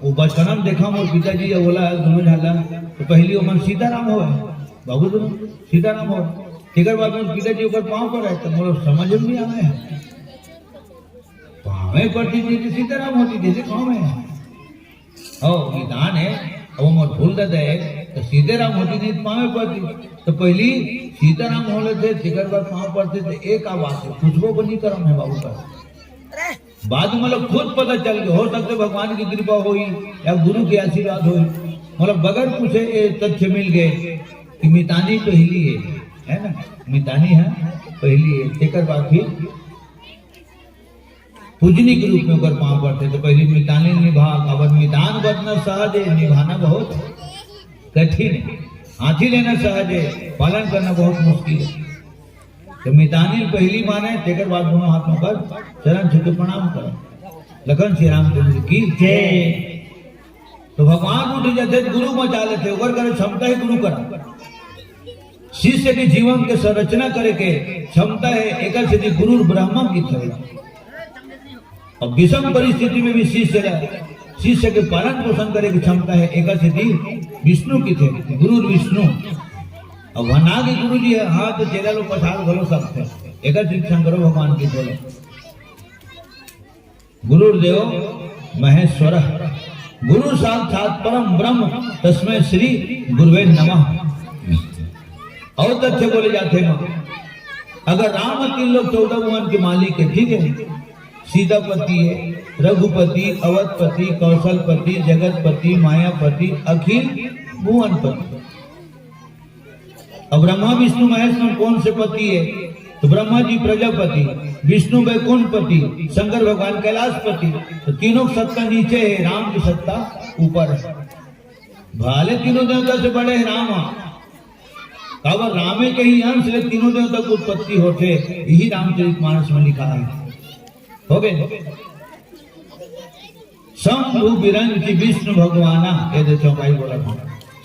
वो बचपन में देखा मोर पिताजी या बोला दोनों झाला, तो पहली ओमन सीताराम हो, बाबू दोनों सीताराम हो। तेकर बाद मोर पिताजी ओकर पाँव पर है, तो मोर समझ में नहीं आवे है। पाँवे पड़ती थी तो सीताराम होती थी, पाँव में। हो, मितान है, अब मोर फूल दे दे, तो सीताराम होती थी, पाँवे पड़ती। तो पहली सीताराम होले थे, तेकर बाद पाँव पड़ते थे, एक आवाज है, पूछबो को नहीं करम है बाबू का। बाद में मतलब खुद पता चल गया, हो सकता है भगवान की कृपा हुई या गुरु के आशीर्वाद हुई, मतलब बगैर पूछे ये तथ्य मिल गए कि मितानी पहली है, है ना? मितानी है पहली है, तेकर बाद फिर पूजनी के रूप में ओकर पाँव पड़ते। तो पहली मितानी निभा, अब मितान बदना सहज है, निभाना बहुत कठिन है, हाथी लेना सहज है, पालन करना बहुत मुश्किल है। तो मितानी पहली माने, तेकर बाद दोनों हाथों पर चरण छू के प्रणाम करो। लखन श्री रामचंद्र की जय। तो भगवान उठ जाते, गुरु बचा लेते, ओकर करे क्षमता है गुरु करा। शिष्य के जीवन के संरचना करे के क्षमता है, एकर सेती गुरु ब्रह्मा की थे। और विषम परिस्थिति में भी शिष्य ला, शिष्य के पालन पोषण करे की क्षमता है, एकर सेती विष्णु की थे, गुरु विष्णु। अब वह ना के गुरु जी है, हाँ, तो चेला लोग पछाड़ घलो सकते हैं। एकर सेती शंकरो भगवान की बोले। गुरुर्देव महेश्वर, गुरु साक्षात परम ब्रह्म, तस्मै श्री गुरुवे नमः। और तथ्य बोले जाते हैं, अगर राम तीन लोग चौदह भुवन के मालिक है, ठीक है, सीतापति है, रघुपति, अवधपति, कौशलपति, जगतपति, मायापति, अखिल भुवनपति। अब ब्रह्मा विष्णु महेश में कौन से पति है? तो ब्रह्मा जी प्रजापति, विष्णु वैकुंठपति, शंकर भगवान कैलाशपति। तो तीनों की सत्ता नीचे है, राम की सत्ता ऊपर है। भले तीनों देवता से बड़े है राम, काबर रामे के ही अंश ले तीनों देवता की उत्पत्ति होते, यही रामचरित मानस में लिखा है। हो गए। शंभु विरंच विष्णु भगवाना, ये दे चौपाई बोला था।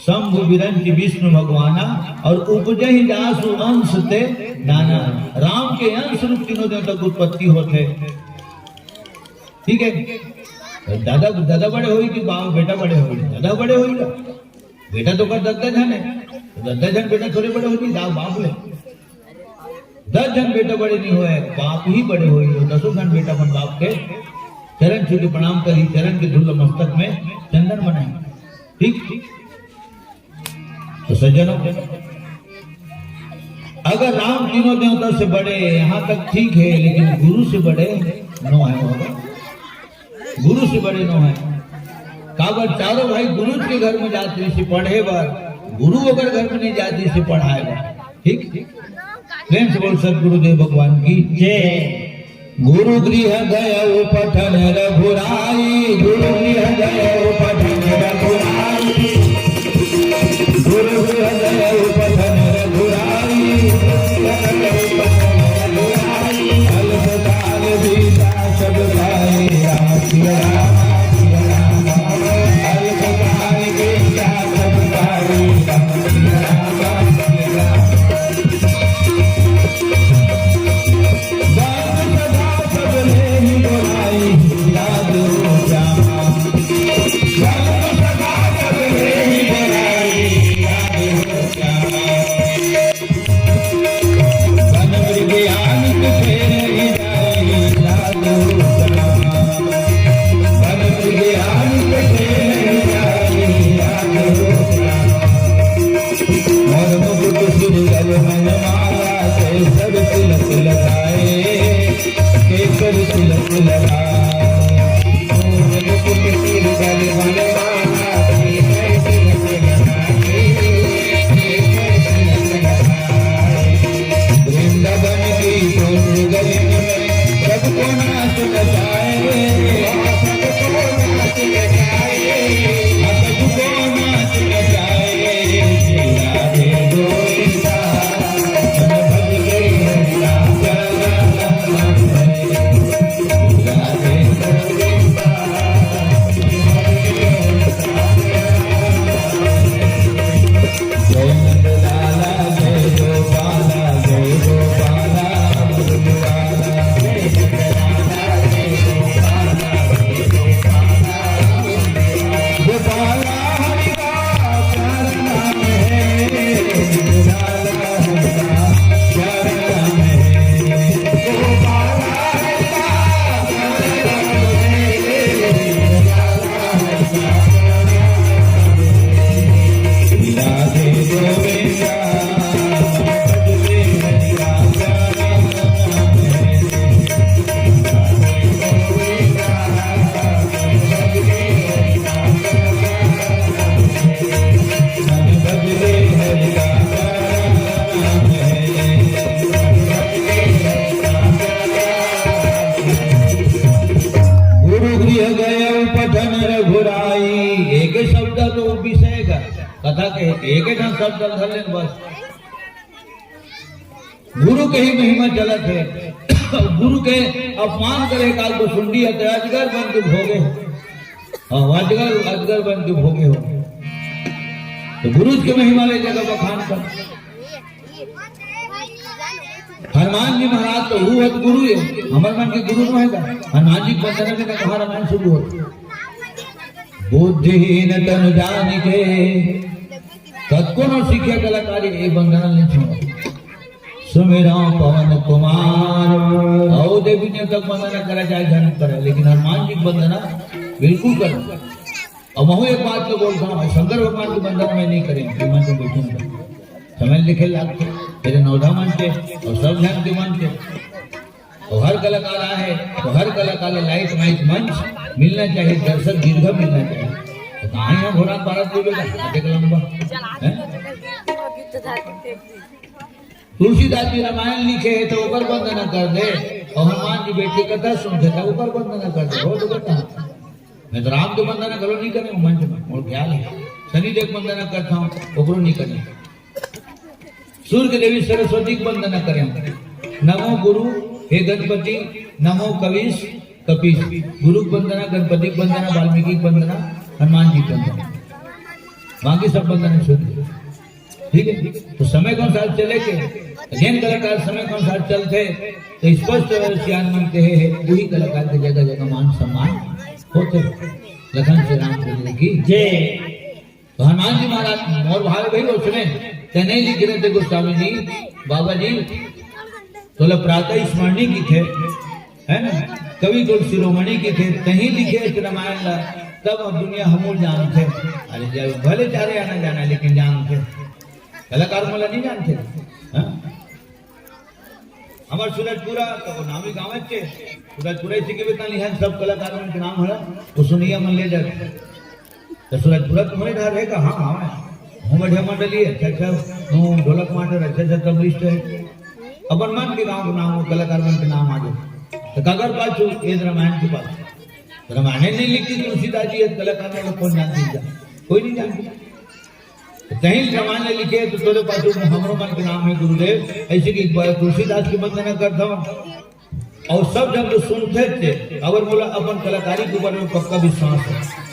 शंभु विरंच विष्णु भगवाना और उपजहि जासु अंश ते नाना। राम के अंश रूप तीनों देवता की उत्पत्ति होते। ठीक है, दादा, दादा बड़े होई कि बाप, बेटा बड़े होई? दादा बड़े होई ना। बेटा तो कर दद्दा झन है, तो दद्दा झन बेटा थोड़े बड़े होई, बाप ले। दस झन बेटा बड़े नहीं होए, बाप ही बड़े होई। दसों झन बेटा अपन बाप के चरण छू के प्रणाम करी, चरण के धूल मस्तक में चंदन बनाई। ठीक, ठीक। तो सज्जनों, अगर राम तीनों देवता से बड़े, यहाँ तक ठीक है, लेकिन गुरु से बड़े नो है बाबा, गुरु से बड़े नो है। काबर चारों भाई गुरु के घर में जात रहिसे पढ़े बर, गुरु अगर घर में नहीं जात रहिसे पढ़ाए बर। ठीक, प्रेम से बोल सतगुरुदेव भगवान की जय। गुरु गृह गयउ पठन रघुराई, गुरु गृह गयउ पठन रघुराई, गुरु गृह गयउ पठन रघुराई, अल्प काल बीता सब पाए, राम सिया राम, सिया राम, अल्प काल बीता सब पाए, राम सिया राम, सिया राम। गुरु गृह गयउ पठन रघुराई, एक शब्द तो विषय का कथा के एक ठन शब्द धर लेन बस। गुरु के ही महिमा चलत हे। गुरु के अपमान करे काल को सुंडी हे, तो अजगर बन के भोगे हो। हाँ, अजगर, अजगर बन के भोगे हो। तो गुरु के महिमा ले जगह बखान कर। हनुमान जी महाराज तो वो हत गुरु हे, हमर मन के गुरु नो हे का? हनुमान जी के वंदना में कहा रामायण शुरू होत। बुद्धिहीन तनु जानिके, कतको नो सीखे कलाकारी, ए वंदना नहीं छोड़ो। सुमिरौं पवन कुमार। अउ देवी देवता के वंदना करे, चाहे धन करे, लेकिन हनुमान जी के वंदना बिल्कुल करो। अउ महूँ एक बात तो बोलता हूँ, शंकर भगवान के वंदना मैं नहीं करेंगे, हनुमान जी बैठे हैं। समय लिखे लागथे, तेरे नवधा मन के अउ सब झन के मन के। अउ हर कलाकार आहे, तो हर कलाकार ला लाइट माइक मंच मिलना चाहिए, दर्शक दीर्घ मिलना चाहिए। तो कहाँ यहाँ घोड़ा पारत बोले का, देख लंबा, हैं? तुलसीदास जी रामायण लिखे हे, तो ओकर वंदना कर दे, अउ हनुमान जी बैठ के कथा सुनथे, तो ओकर वंदना कर दे, हो तो कथा। मैं तो राम के वंदना करो नहीं करे, मंच में, मोर ख्याल हे। शनि देव के वंदना करता हूँ, ओकरो नहीं करे। सूर्य के देवी सरस्वती के वंदना करे। नमो गुरु, हे गणपति, नमो कवीश, कपीश। गुरु के वंदना, गणपति के वंदना, वाल्मीकि के वंदना, हनुमान जी के वंदना। बाकी सब वंदना छोड़ दे। ठीक है, तो समय के अनुसार चले के, जेन कलाकार समय के अनुसार चलथे, तो स्पष्ट सियान मन कहे हे, वही कलाकार के जगह जगह मान सम्मान होथे। लखन श्री राम चंद्र की जय। तो हनुमान जी महाराज, मोर भाई भाई, वो सुने, ते नहीं लिख रहे थे गोस्वामी जी, बाबा जी, तोला प्रातः स्मरणी किथे, है ना? कवि तो शिरोमणि किथे, तहीं लिखे इस रामायण ला, तब अब दुनिया हमूल जानथे। अरे जब भले चारे आना जाना, लेकिन जानथे। कलाकार मन ला नहीं जानते। हाँ? हमर सूरजपुरा तो नामी गाँव के, सूरजपुरा इसी के बेटा लिहन सब कलाकार मन के नाम हरा, वो सुनैया मन ले जाते। तो सूरजपुरा तुम्हारे घर है का? हाँ, हाँ। हूँ बढ़िया मंडली है, अच्छा, अच्छा, हूँ ढोलक मास्टर, अच्छा, अच्छा तबलिस्ट है। अपन मन के गाँव के नाम, कलाकार मन के नाम आ जाए। तो काकर पाछू, ये रामायण के पास। रामायण नहीं लिखती तुलसीदास जी, ये कलाकार मन कौन जानती है? कोई नहीं जानती। तो कहीं रामायण लिखे तो तोरे पाछू में हमरो मन के नाम है गुरुदेव, ऐसे कि एक बार तुलसीदास की वंदना करता हूँ। और सब जन तो सुनते थे, अगर बोला अपन कलाकारी के ऊपर में पक्का विश्वास है।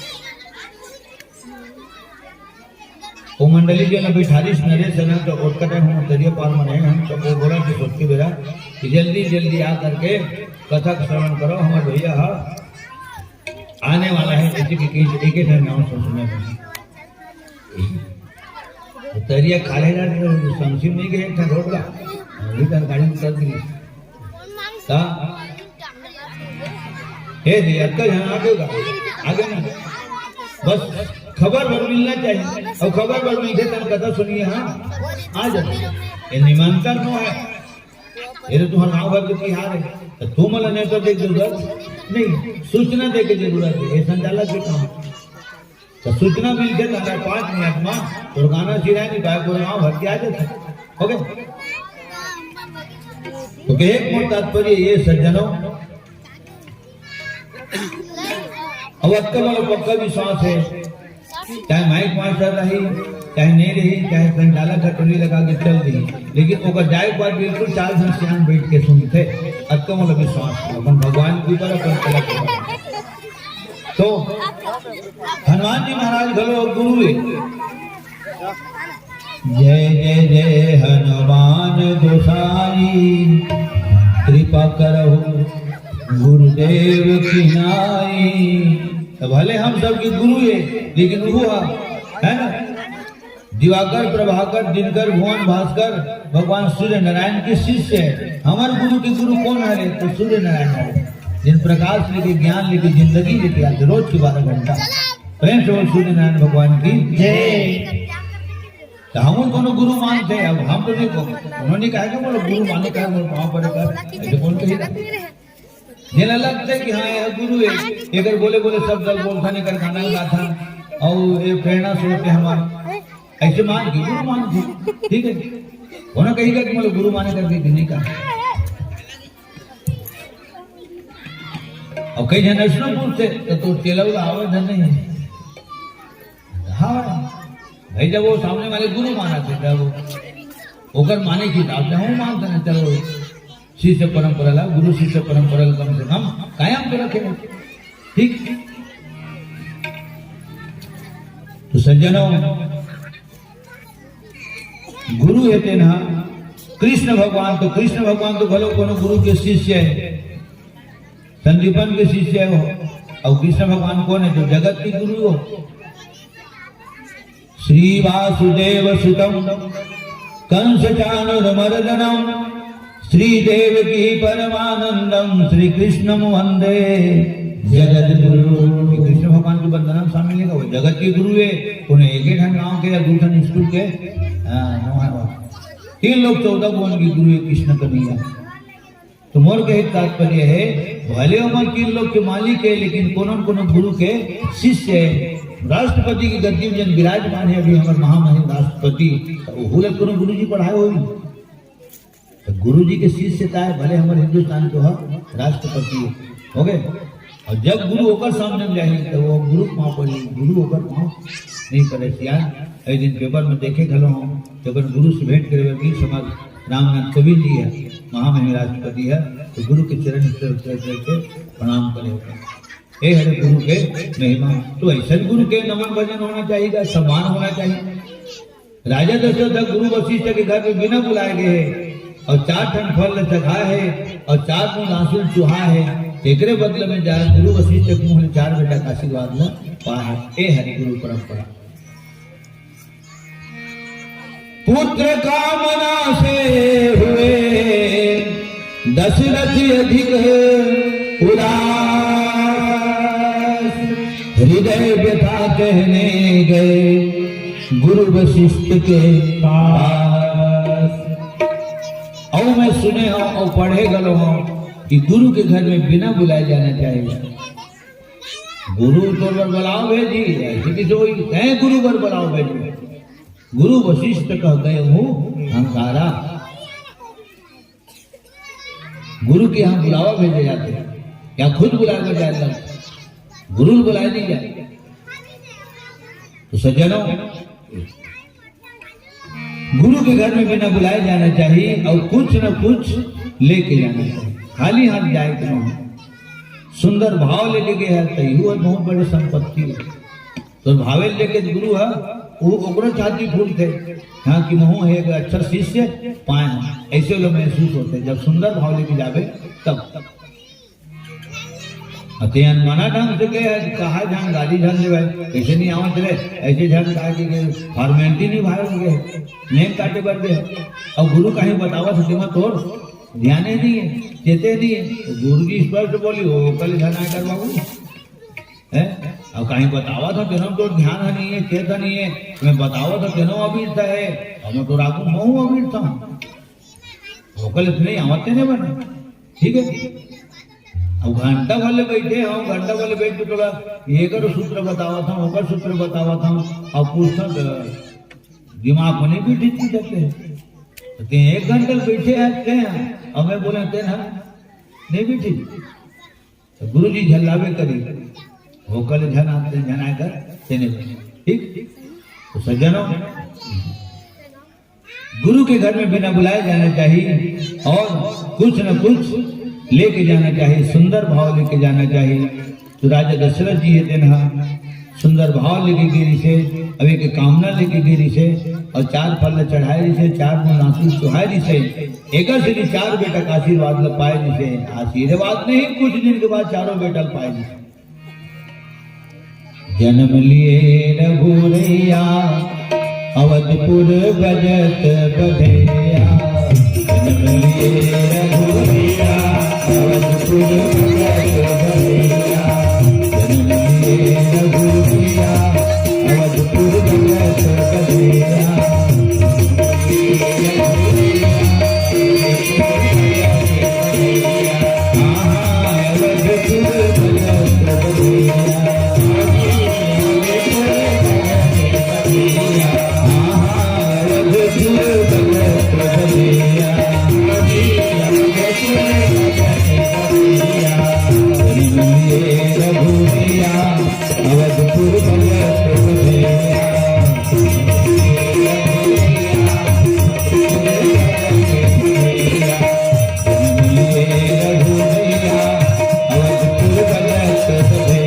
वो मंडली के ना बिठारिस नरेश है ना, तो ओतका टाइम हम दरिया पार में रहे हम, तो वो बोला कि सोच के बेरा कि जल्दी जल्दी आ करके कथा का श्रवण करो, हमारे भैया हा आने वाला है, जैसे कि कहीं एक ही नाम सुनने में। तो तरिया खाले ना, तो समझी नहीं गए, एक ठन रोड का, अभी तक गाड़ी उतर दी। का? हे जी, अतका झन आ गए का? आ गए ना? बस खबर भर मिलना चाहिए, और खबर भर मिलते तन कथा सुनिए, हाँ? आ जाओ। ये निमंत्रण नो है, ये तो तुम्हारा गाँव भर के तिहार है, तो तुम वाला नेता देख दो, नहीं, सूचना दे के जरूरत है, ये संचालक के काम। तो सूचना मिल के ना पाँच मिनट में तोर गाना सिराय नहीं पाए, पूरा गाँव भर के आ जाता। ओके? तो एक मोर तात्पर्य ये सज्जनों, अब अतका मोला पक्का विश्वास है, चाहे माइक मास्टर रही, चाहे नहीं रही, चाहे संचालक का टोली लगा के चल दी, लेकिन ओकर जाए के बाद बिल्कुल चार झन सियान बैठ के सुनते। अतका मोला विश्वास है अपन भगवान के ऊपर, अपन कला के ऊपर। तो हनुमान जी महाराज घलो गुरु है। जय जय जय हनुमान गोसाई, कृपा करहु गुरुदेव की नाई। तो भले हम सबके गुरु है, लेकिन वो है, है ना, दिवाकर, प्रभाकर, दिनकर, भुवन, भास्कर भगवान सूर्य नारायण के शिष्य है। हमारे गुरु के गुरु कौन है रे? तो सूर्य नारायण है, जिन प्रकाश लेके, ज्ञान लेके, जिंदगी लेके आते रोज के बारह घंटा। प्रेम से बोल सूर्य नारायण भगवान की जय। तो हम कोनो गुरु मानते हैं, अब हम तो नहीं को-, उन्होंने कहा कि बोलो गुरु माने का, बोलो पाँव पड़े कर, ऐसे कौन कहेगा? जेला लगते कि हाँ, यह गुरु है, अगर बोले बोले सब दल बोलता नहीं कर खाना गाथा, और ये प्रेरणा स्रोत है हमारा, ऐसे मान के गुरु मान के, ठीक है? होना कहीं का कि बोलो गुरु माने कर दी नहीं का। और कई जन ऐसनो पूछते, तो, तो चेला वाला आवे धन नहीं है। हाँ, भाई, जब वो सामने वाले गुरु माना थे, तब ओकर माने की हिसाब से हम मानते हैं, चलो, शिष्य परंपरा ला, गुरु शिष्य परंपरा ला कम से कम कायम तो रखे। ठीक? तो सज्जनों, गुरु है तेन हा कृष्ण भगवान, तो कृष्ण भगवान तो भलो कोनो गुरु के शिष्य है, संदीपन के शिष्य हो। और कृष्ण भगवान कौन है? जो जगत के गुरु हो। श्री वासुदेव सुतम कंस चाणूर मर्दनम श्री देवकी परमानंदम श्री कृष्णम वंदे जगत गुरु। ये कृष्ण भगवान की वंदना में शामिल है, वो जगत के गुरु है। उन्हें एक ही ठन गांव के या दू ठन स्कूल के, हाँ, नवा, नवा। तीन लोग चौदह भुवन के गुरु है कृष्ण कन्हैया। तो मोर कहे तात्पर्य है, भले ओमन तीन लोक के मालिक है, लेकिन कोनो न कोनो गुरु के शिष्य है। राष्ट्रपति की गद्दी में जन विराजमान है अभी हमारे महामहिम राष्ट्रपति, तो ओहू ला कोनो गुरु जी पढ़ाए होही। तो गुरु जी के शिष्य का है, भले हमारे हिंदुस्तान के हो राष्ट्रपति हो गए, और जब गुरु ओकर सामने में जाही, तो वो गुरु के पाँव पड़ी, गुरु ओकर पाँव नहीं पड़े। सियान, एक दिन पेपर में देखे घलो हम, जब गुरु से भेंट करे बर वीर समाज रामनाथ कोविंद जी है, महामहिम राष्ट्रपति है, तो गुरु के चरण स्पर्श करके प्रणाम करे। ये हरे गुरु के महिमा। तो ऐसे गुरु के नमन भजन होना चाहिए, सम्मान होना चाहिए। राजा दशरथ गुरु वशिष्ठ के घर में बिना बुलाए गए हैं और चार ठन फल ल चघा है और चार बूंद आंसू चुहा है, एकरे बदले में जाए गुरु वशिष्ठ के मुंह ले चार बेटा का आशीर्वाद ल पा है। ए हरि गुरु परंपरा। पुत्र कामना से हुए दशरथ अधिक उदास, हृदय व्यथा कहने गए गुरु वशिष्ठ के पास। अउ मैं सुने हंव अउ पढ़े घलो हंव कि गुरु के घर में बिना बुलाए जाना चाहिए। गुरु तोर बर बलाव भेजी, ऐसे किसे होही, तैं गुरु बर बलाव भेजी। गुरु वशिष्ठ कह गए हूँ हंकारा। गुरु के यहाँ बुलावा भेजे जाथे, या खुद बुलाए बर जाए ला, गुरु ल बुलाए नहीं जाए। तो सज्जनों, गुरु के घर में बिना बुलाए जाना चाहिए अउ कुछ न कुछ लेके जाना चाहिए। खाली हाथ जाए के नहीं। सुंदर भाव ले लेके है, तो यहू बहुत बड़े संपत्ति है। तो भावे लेके गुरु है, वो ओकरो छाती फूलथे, हाँ, कि महूँ हे एक अच्छा शिष्य पाए हंव, ऐसे लो महसूस होथे, जब सुंदर भाव लेके जाबे तब। अउ तें अनमना ढंग से कहे, कहा झन गाली झन देवय, कैसे नहीं आवत रे, ऐसे झन कहा कि formality निभाए बर गे, नेम काटे बर गे। अउ गुरु कहीं बतावत हे, तेमा तोर ध्याने नहीं है, चेते नहीं है। तो गुरु जी स्पष्ट बोली, "वो कल झन आए कर बाबू।" हैं? अउ कहीं बतावत हंव, तेनो तोर ध्यान ह नहीं है, चेत ह नहीं है। मैं बतावत हंव, तेनो अबीर था है, अउ मैं तोर आगू महूँ अबीर था। ओकर इतने आवत नहीं बने। ठीक है? अब घंटा भर ले बैठे हंव, घंटा भर ले बैठ के तोला एकर सूत्र बतावत हंव, ओकर सूत्र बतावत हंव, अउ पूछथंव त दिमाग में नहीं बैठे चीज देते हैं। तो तें एक घंटा ले बैठे है, तें है, अउ मैं बोले, "तें है, नहीं बैठे।" तो गुरु जी झल्लाबे करी, होकर ले झन आते, झन आए कर, तेने बने। ठीक? तो सज्जनों, गुरु के घर में बिना बुलाए जाना चाहिए और कुछ न कुछ लेके जाना चाहिए, सुंदर भाव लेके जाना चाहिए। तो राजा दशरथ जी हे, तेन हा सुंदर भाव लेके गे रिहिसे, अउ एक कामना लेके गे रिहिसे, अउ चार फल ल चढ़ाए रिहिसे, चार बूंद आंसू चुहाए रिहिसे, एकर सेती चार बेटा के आशीर्वाद ल पाए रिहिसे। आशीर्वाद नहीं, कुछ दिन के बाद चारों बेटा ल पाए रिहिसे। जन्म लिए रघुरैया, अवधपुर बजत बधैया। जन्म लिए रघुरैया, अवधपुर बजत बधैया। जन्म लिए रघुरैया, अवधपुर बजत बधैया। अवधपुर बजत बधैया।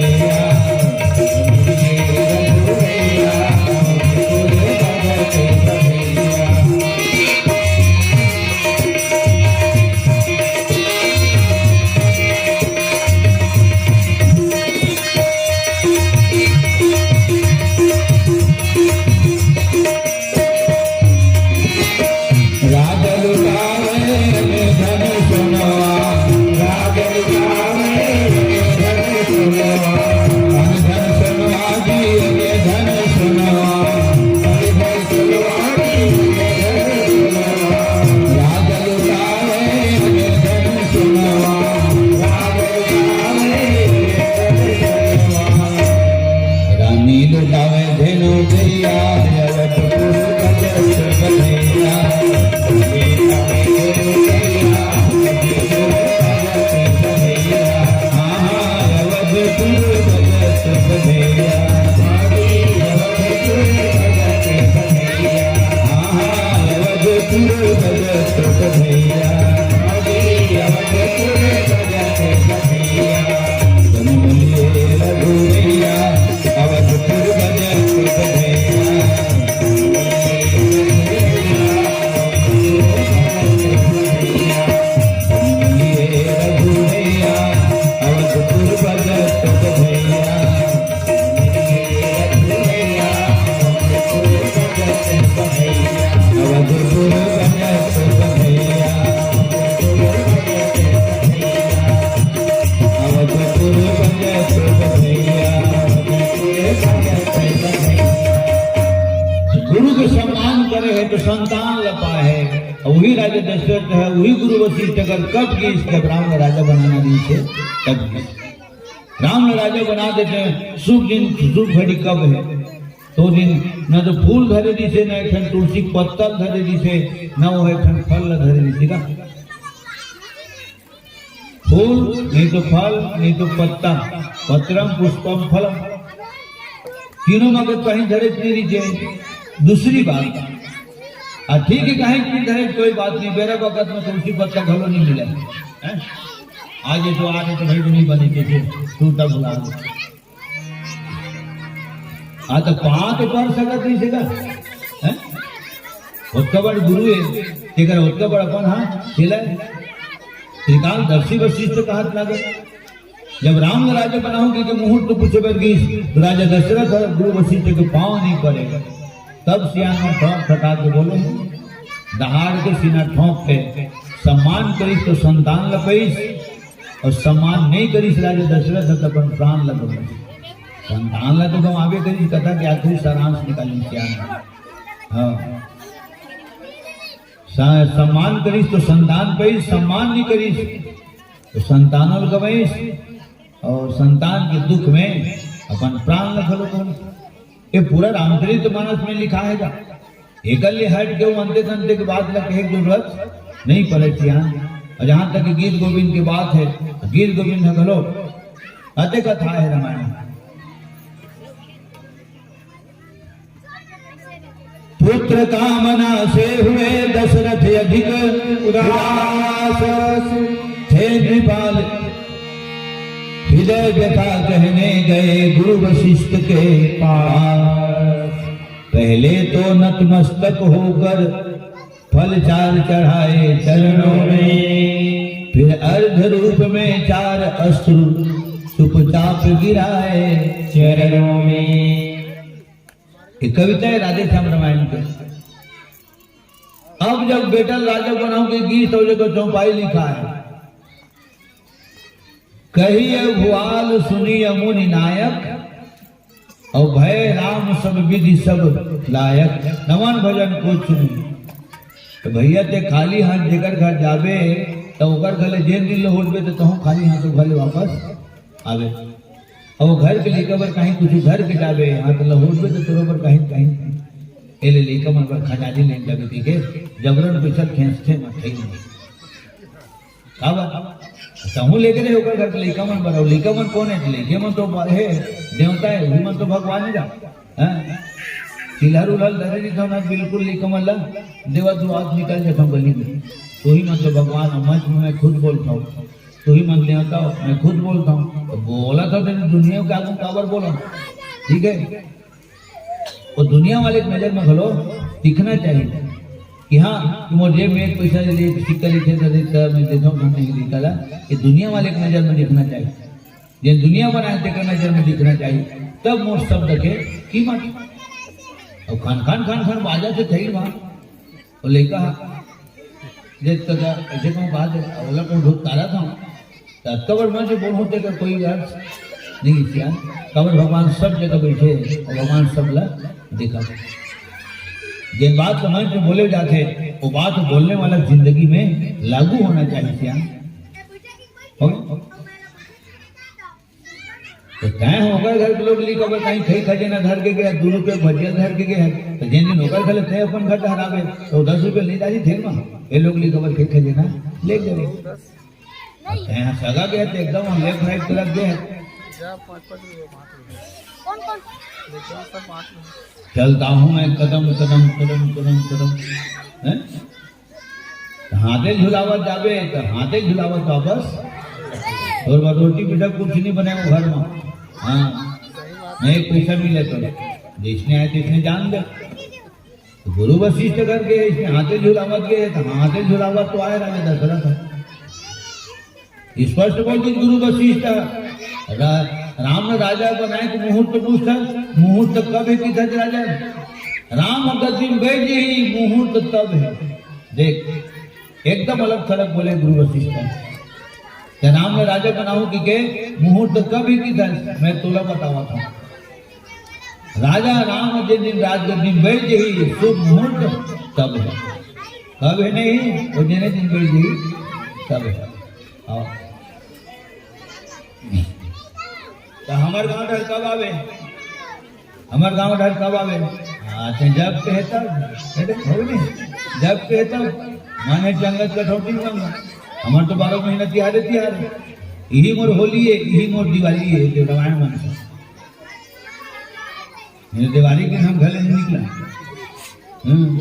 राज लुटावे धन सोनवा, राज लुटावे धन सोनवा, धन सोनवा जी के धन सोनवा, धन सोनवा जी के धन सोनवा। राज लुटावे धन सोनवा, राज लुटावे धन सोनवा। रानी लुटावे धेनु गैया, अवधपुर बजत बधैया। हाँ, हाँ, अवधपुर बजत बधैया। हाँ, हाँ, अवधपुर बजत बधैया। जन्म लिए रघुरैया, अवधपुर बजत बधैया। जन्म लिए रघुरैया, अवधपुर बजत बधैया। अवधपुर बजत बधैया। रहे तो संतान ल पाए हे। अउ वही राजा दशरथ हे, वही गुरु वशिष्ठ अगर कब गिस, जब राम ल राजा बनाना रहिस हे, तब गिस। राम ल राजा बना देते, शुभ दिन, शुभ घड़ी कब हे? तो दिन न तो फूल धरे रहिस हे, न एक ठन तुलसी पत्ता धरे रहिस हे, न वो एक ठन फल ल धरे रहिस हे का। फूल, नहीं तो फल, नहीं तो पत्ता, पत्रम पुष्पम फलम। तीनों में अगर कहीं धरे नहीं रहिस हे, दूसरी बात। आ ठीक है, कहीं नहीं धरे, कोई बात नहीं, बेरा बखत में तुलसी पत्ता घलो नहीं मिले, हैं? आज ये तो आठ तो भाई नहीं बने, कैसे टूटा भुला। आ तो पाँव तो पर सकत नहीं सीधा, हैं? ओतका बड़ गुरु हे, तेकर ओतका बड़ अपन, हाँ, चेला हे। त्रिकालदर्शी वशिष्ठ कहत लागे। जब राम ल राजा बनाहूं कहिके मुहूर्त पूछे बर गिस, तो राजा दशरथ ह गुरु वशिष्ठ के पाँव नहीं परे। तब सियान मन ठोंक ठठा के बोले, दहाड़ के सीना ठोंक के, सम्मान करिस तो संतान ल पइस, अउ सम्मान नहीं करिस राजा दशरथ ह, त अपन प्राण ल गंवाइस। संतान ल तो गंवाबे करिस, कथा के आखिरी सारांश निकालिन सियान। हाँ। स-, सम्मान करिस तो संतान पइस, सम्मान नहीं करिस तो संतानो ल गंवाइस, अउ संतान के दुख में अपन प्राण ल घलो गंवाइस। ये पूरा रामचरित मानस में लिखा हे गा। एकर ले हट के वो अंते तंते के बात ल कहे के जरूरत नहीं पड़े सियान। अउ जहाँ तक गीत गोविंद के बात हे, गीत गोविंद ह घलो अतेक कथा हे रामायण में। पुत्र कामना से हुए दशरथ अधिक उदास, थे नृपाल हृदय व्यथा कहने गए गुरु वशिष्ठ के पास। पहले तो नतमस्तक होकर फल चार चढ़ाए चरणों में, फिर अर्ध रूप में चार अश्रु चुपचाप गिराए चरणों में। ये कविता हे राधेश्याम रामायण के। अब जब बेटा ल राजा बनाहूं कहिके गिस, तो जगह चौपाई लिखा हे, कहिए भुआल सुनिए मुनि नायक, अउ भए राम सब विधि सब लायक, नमन भजन कुछ नहीं। तो भैया, ते खाली हाथ जेकर घर जाबे, तो ओकर घर ले जेन दिन लहुटबे, तो तहूँ खाली हाथ घर ले वापस आबे। अउ घर के लइका बर कहीं कुछ घर के जाबे, हाथ लहुटबे, तो तोरो बर कहीं, कहीं, ए ले लइका मन बर खजानी लेन जाबे, ठीक है? जबरन पैसा खेंचथे मत, ठीक है? काबर? तहूँ लेके रहे ओकर घर के लइका मन बर, अउ लइका मन कोन हे? लइके मन तो हे, देवता हे, उही मन तो भगवान हे गा। हैं? चिल्हर उल्हर धरे रहिथव ना, बिल्कुल लइका मन ला देवा दू हाथ निकल जाथव गली में। तुही मन तो भगवान हो, मंच में मैं खुद बोलथव, तुही मन देवता हो, मैं खुद बोलथव। तो बोलथव तो दुनिया के आगू काबर बोलव? ठीक है? वो दुनिया वाले के नजर में घलो दिखना चाहिए कि हाँ, कि मोर जेब में एक पैसा ले, एक सिक्का लेके दे दे, त मैं देथव, नहीं दिखा ला। ये दुनिया वाले के नजर में दिखना चाहिए। जेन दुनिया बनाए, तेकर नजर में दिखना चाहिए, तब मोर शब्द के कीमत। अब खन खन खन खन बाजा से थई मा, वो लइका जे तक ऐसे कहूँ बात है, ओला कहूँ धुतकारत हूँ, त अतका बड़ मन से बोलहूँ, तेकर कोई अर्थ नहीं सियान। काबर भगवान सब जगह बैठे अउ भगवान सब ला देखत हे। जेन बात मन से बोले जाथे, वो बात बोलने वाला जिंदगी में लागू होना चाहिए सियान। हो गया? तो तैं ओकर घर के लोग ली काबर कहीं खई खजेना धर के गे, दू रुपया भजिया धर के गे हे, तो जेन दिन ओकर घर ले तैं अपन घर डहराबे, तो दस रुपया नहीं डाली थेल मा, ये लोग ली काबर खई खजेना ले गे। तैं सगा गे हे, तो एकदम हम left right के लग गे हे। चलता हूँ मैं कदम, कदम, कदम, कदम, कदम। हैं? हाथे झुलावत जाबे, तो हाथे झुलावत वापस। तोर बर रोटी बेटा कुछ नहीं बने वो घर में। हाँ, नहीं पैसा मिले तो जिसने आए तिसने जान दे। तो गुरु वशिष्ठ करके इसने हाथे झुलावत गए, तो हाथे झुलावत तो आए राजा दशरथ। स्पष्ट बोल दी गुरु वशिष्ठ, रा-, राम ने राजा बनाए तो मुहूर्त पूछता, मुहूर्त कब हे किथस राजा? राम गद्दी में बैठ ही मुहूर्त तब हे। देख, एकदम अलग थलग बोले गुरु वशिष्ठ। ते राम ने राजा बनाहूं कहिके मुहूर्त कब हे किथस, मैं तोला बतावत हूं। राजा राम जे दिन राजगद्दी बैठ जही, शुभ मुहूर्त तब है। कब है नहीं, वो जेने दिन बैठ जही, तब है। आओ। तो हमर गांव डहर कब आवे? हमर गांव डहर कब आवे? हाँ, ते जब कहे तब। अरे, हो नहीं? जब कहे तब। माने जंगत कठौती में। हमर तो बारह महीना तिहारे तिहार है। यही मोर होली है, यही मोर दिवाली है, जो रामायण मन से। ये दिवाली के हम घर नहीं निकला। हम्म,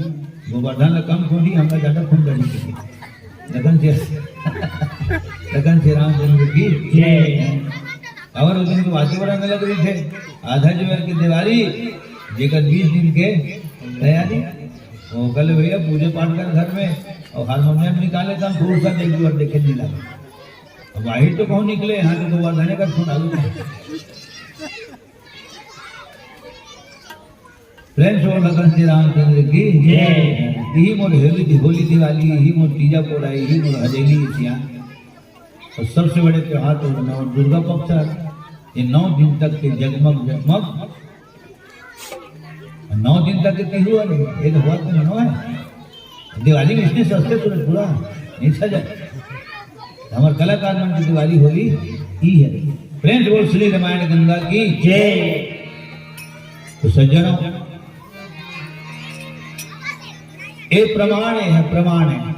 गोवर्धन ला कम खूंदी, हमका ज्यादा खून कर दी। लगन से, लगन से रामचंद्र की जय। और उस दिन के वातावरण अलग रही थे। आधा जो है कि दिवाली, जेकर बीस दिन के तैयारी, वो कल भैया पूजे पाठ कर घर में, और हारमोनियम निकाले तो हम थोड़ा सा देख और देखे नहीं लगा। अब बाहर तो कौन निकले, यहाँ तो गोवर्धन का खून आलू। प्रेम से बोल सकल श्री रामचंद्र की जय। यही मोर होली, होली दिवाली, यही मोर तीजा पोरा, यही मोर हरेली सिया। और सबसे बड़े त्योहार तो नौ दुर्गा पक्ष है। ये नौ दिन तक के जगमग जगमग, नौ दिन तक के तिहु है, ये तो हुआ तो नौ है। दिवाली में इतने सस्ते सूरज पूरा नहीं सजा। हमारे कलाकार मन की दिवाली होली ही है। प्रेम से बोल श्री रामायण गंगा की जय। तो सज्जनों, ये प्रमाण है, प्रमाण है।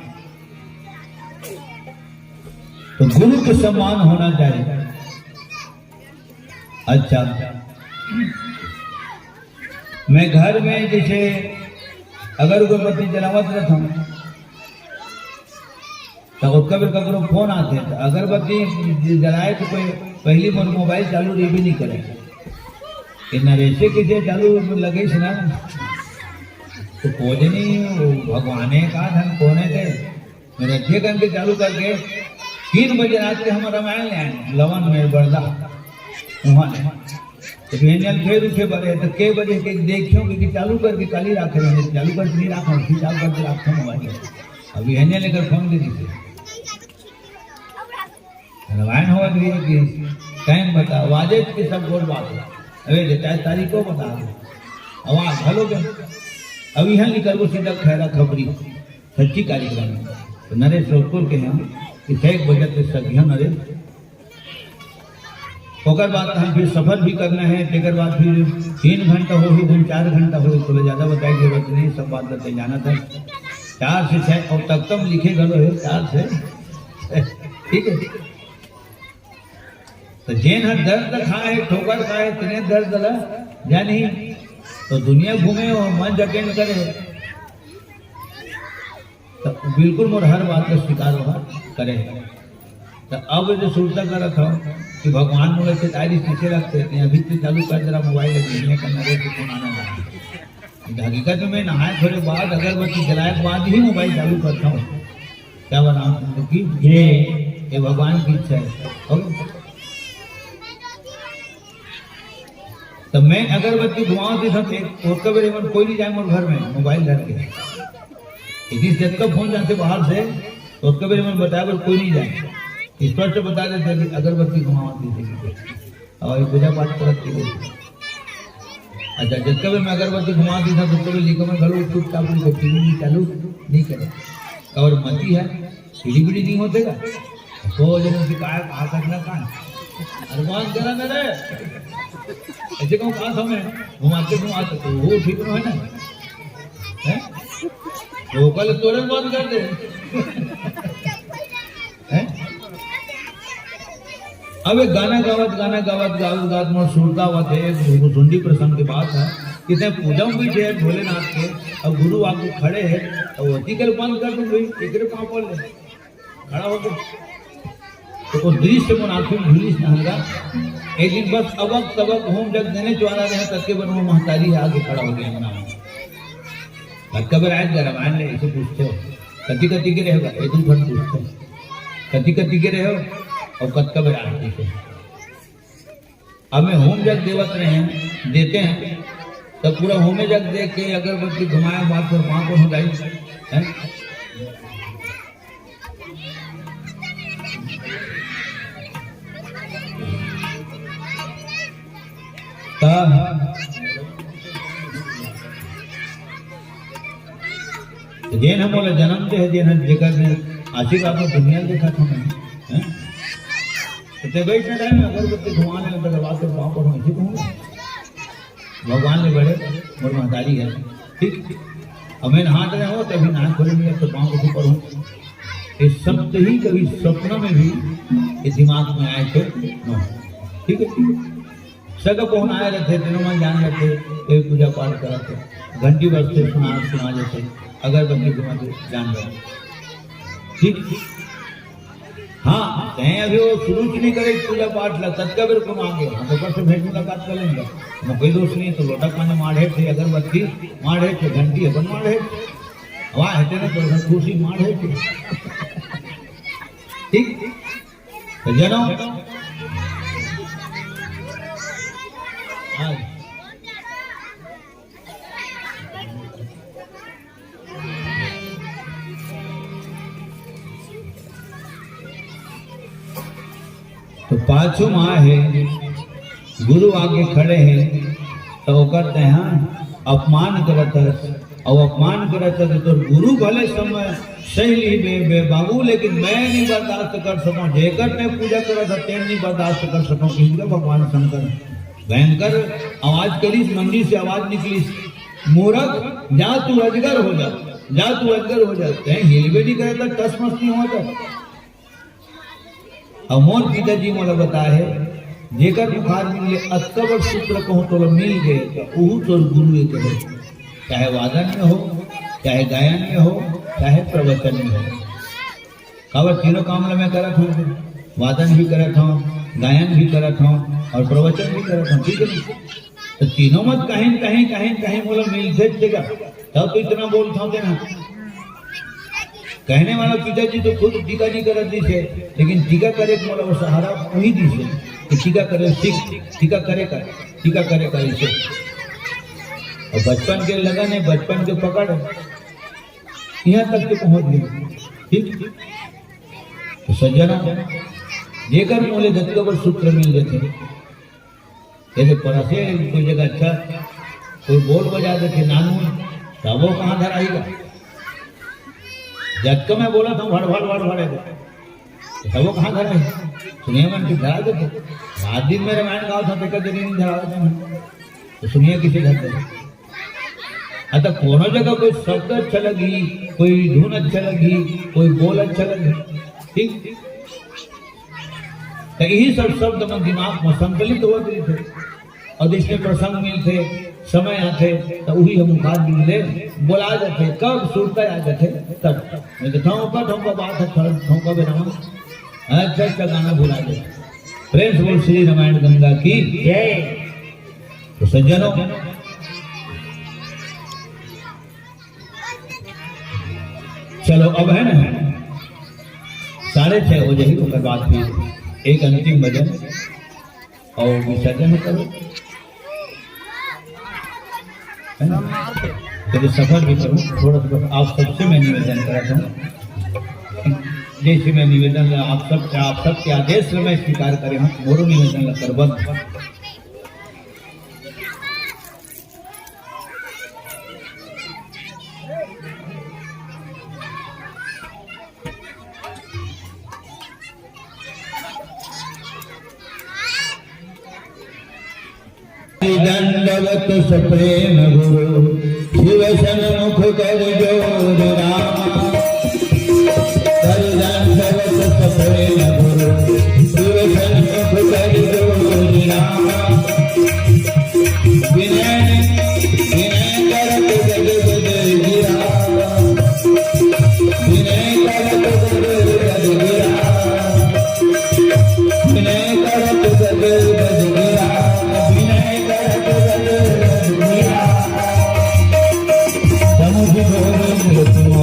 तो गुरु के सम्मान होना चाहिए। अच्छा, मैं घर में जैसे अगरबत्ती जलावत रहता हूँ, तो ओतका बेर ककरो फोन आथे, तो अगरबत्ती जलाए तो कोई पहली मोर मोबाइल चालू रहिबे नहीं करे। कि नरेशे किसे चालू लगेस ना, तो खोजनी, वो भगवाने का धन कोने थे। मैं रद्दे करके चालू करके तीन बजे रात के हम रामायण ले आए, लवन में बड़दा, वहाँ ले। तो बिहनिया ले फिर उठे बड़े, तो के बजे के देखियो कि चालू करके काली राखे रहे, चालू करके नहीं राखा, फिर चालू करके राखा मोबाइल। अब बिहनिया लेकर फोन दे दीजिए। रामायण होवत रही कि टाइम बता, वाजे के सब गोल बात है। अरे, जताए तारीख को बता दो। आवाज, हेलो के। अब यहाँ निकल वो सीधा खैरा खबरी, सच्ची कार्यक्रम है। तो नरेश जोधपुर के हैं कि छह एक बजे तक सकिया नरेश। ओकर बाद हम फिर सफर भी करना है, तेकर बाद फिर तीन घंटा हो, फिर चार घंटा हो, तो ज्यादा बताए के जरूरत नहीं, सब बात बताए जाना था। चार से छह, और तक तम लिखे गलो है, चार से, ठीक है। तो जेन हर दर्द खाए, ठोकर खाए, तेने दर्द ला जानी। तो दुनिया घूमे और मंच अटेंड करे, तो बिल्कुल मोर हर बात का स्वीकार वह करे। तो अब जो सुरता करत हो कि भगवान मोला चेतावनी पीछे रखते थे, अभी तो चालू कर जरा मोबाइल, दुनिया का नरे से फोन आना लगा। हकीकत में नहाए धोए बाद, अगरबत्ती जलाए के बाद ही मोबाइल चालू करता हूँ। क्या बना की जय। ये भगवान की इच्छा है। और तो मैं अगरबत्ती धुआं होती था, तो एक, ओतका बेर मन कोई नहीं जाए मोर घर में मोबाइल धर के। यदि जब का फोन जाते बाहर से, तो ओतका बेर मन बताया, पर कोई नहीं जाए। स्पष्ट बता देते, अगरबत्ती धुआं होती थी। और ये पूजा पाठ करत के लिए। अच्छा, जब कभी मैं अगरबत्ती घुमा दी था, तो कभी लिखो मैं घलो चुपचाप उनको टीवी भी चालू नहीं करे। और मती है, सीढ़ी बीढ़ी नहीं होते का? सौ जनों से कहा, कहा करना कहा? अरे बात करा ना रे। ऐसे कहूँ कहा समय घुमाते घुमाते तो वो ठीक ना है ना? हैं? वो कल तोरण बंद कर दे। हैं? अब एक गाना गावत, गाना गावत, गावत, गावत मोर सुरता आवत है, एक भुसुंडी प्रसंग की बात है। कितने पूजा में बैठे हैं भोलेनाथ के, अब गुरु आके खड़े हैं, अब वो टीकर बंद कर दूं भाई, टीकर पाँव पड़ ले। खड़ा होके। तो वो दृश्य मन आंखों में भूलिस नहंगा। एक दिन बस अबक तबक होम जग देने ज्वाला रहे, तब के बन वो महतारी है, आगे खड़ा हो गया अंगना में। कतका बेर आए रामायण ले, ऐसे पूछते हो। कति कति के रहेगा, एक दू घंटे पूछते हो। कति कति के रहे हो, और कतका बेर आए पूछते हो। अब मैं होम जग देवत रहे हैं, देते हैं, तब पूरा होमे जग देख के अगरबत्ती घुमाया, बात पर वहां पर हो जाए, है? तब तो जेन ह मोला जन्म दे हे, जेन ह, जेकर मैं आशीर्वाद में दुनिया देखत हंव मैं, हैं? तो ते बैठ ना रहे, मैं अगरबत्ती धुआं ले, तो दरबार से पाँव पड़ूं, ऐसे कहूंगा। भगवान ले बड़े मोर महतारी हे, ठीक? अब मैं नहात रहे हो, तभी नाक खोले नहीं, अब तो पाँव के ऊपर हूँ। ये सब तो ही कभी सपना में भी ये दिमाग में आए थे, नो। ठीक है, ठीक है। सगा पहुना आए रहते, तेनो मन जान लेते, कोई पूजा पाठ करते, घंटी बजते, सुना, सुना देते, अगरबत्ती घुमा के जान लेते। ठीक? हाँ, कहीं अभी वो शुरू च नहीं करे पूजा पाठ ला, ततका बेर कोनो आगे, हाँ, तो ओकर से भेंट मुलाकात कर लेंगे। हम कोई दोष नहीं, तो लोटा पानी माढ़े थे, अगरबत्ती माढ़े थे, घंटी अपन माढ़े थे। वाह, है ना, तो खुशी माढ़े थे। ठीक? तो जनो, हाँ। तो पाछू माँ हे, गुरु आगे खड़े हे, तो ओकर तेहा अपमान करत हस, अउ अपमान करत हस, तो गुरु भले समय सही ली बे, बे बाबू, लेकिन मैं नहीं बर्दाश्त कर सकूं। जेकर मैं पूजा करत हस, तेन नहीं बर्दाश्त कर सकूं, किंकर भगवान शंकर। भयंकर आवाज करिस, मंदिर से आवाज निकलिस, "मूरख, जा तू अजगर हो जा, जा तू अजगर हो जा।" कहीं हिलबे नहीं करे तो टस मस नहीं होता। अउ मोर पिताजी मोला बताए हे, "जेकर मुखार मिले अतका बड़ सूत्र कहूं तोला मिल गए, तो उहू तोर गुरु एक है, चाहे वादन में हो, चाहे गायन में हो, चाहे प्रवचन में हो।" काबर तीनों काम ला मैं करत हंव, वादन भी करत हंव, गायन भी करत हंव अउ प्रवचन भी करत हंव, ठीक है ना? तो तीनों मत कहीं, कहीं, कहीं, कहीं मोला मिलथे तेगा, तब तो इतना बोलत हंव तेन। कहने वाला पिताजी तो खुद टीका नहीं करत दिस हे, लेकिन टीका करे के मोला वो सहारा वही दिस हे कि टीका करे सीख, टीका करे कर, टीका करे कर इसे। अउ बचपन के लगन हे, बचपन के पकड़ हे। इहां तक के पहुंच गे। ठीक? तो सज्जनों, जेकर मोले जतका बड़ सूत्र मिल जाथे, जैसे परसे कोई जगह अच्छा कोई बोल बजा देथे नानू, तब वो कहां धराही गा? जतका मैं बोलत हंव, भड़ भड़ भड़ भड़ हे, तब वो कहां धराही? सुनिया मन के धरा देथे। रात दिन में रामायण गावत हंव, तेकर दिन नहीं धरावत हंव। तो सुनिया किसे धर देथे? अतः कोनो जगह कोई शब्द अच्छा लगही, कोई धुन अच्छा लगही, कोई बोल अच्छा लगही, ठीक? तो यही सब शब्द मन दिमाग में संकलित होत रहिथे, अउ जइसने प्रसंग मिलथे, समय आथे, तो उही हम मुखार बिंद ले बोला जाथे, कब सुरता आ जाथे तब। नहीं तो ठौंका ठौंका बात हे, ठौंका बेरा में अच्छा अच्छा गाना भुला जाथे। प्रेम से बोल श्री रामायण गंगा की जय। तो सज्जनों, चलो अब हे ना, साढ़े छह हो जाही, ओकर बाद फिर एक अंतिम भजन अउ विसर्जन करो, है ना? चलो सफर भी करूं थोड़ा सा, बस आप सबसे मैं निवेदन करत हंव, जैसे मैं निवेदन ला आप सब, आप सबके आदेश ला मैं स्वीकार करे हंव, मोरो निवेदन ला करबंध। दंडवत सप्रेम गुरु, शिव सन्मुख कर जोर रामा। कर दंडवत सप्रेम गुरु, शिव सन्मुख कर जोर रामा। विनय, विनय करत गज गज गिरा। विनय करत गज गज गिरा। विनय करत गज गज गिरा। विनय करत गज गज गिरा। समुझ गोविंद तू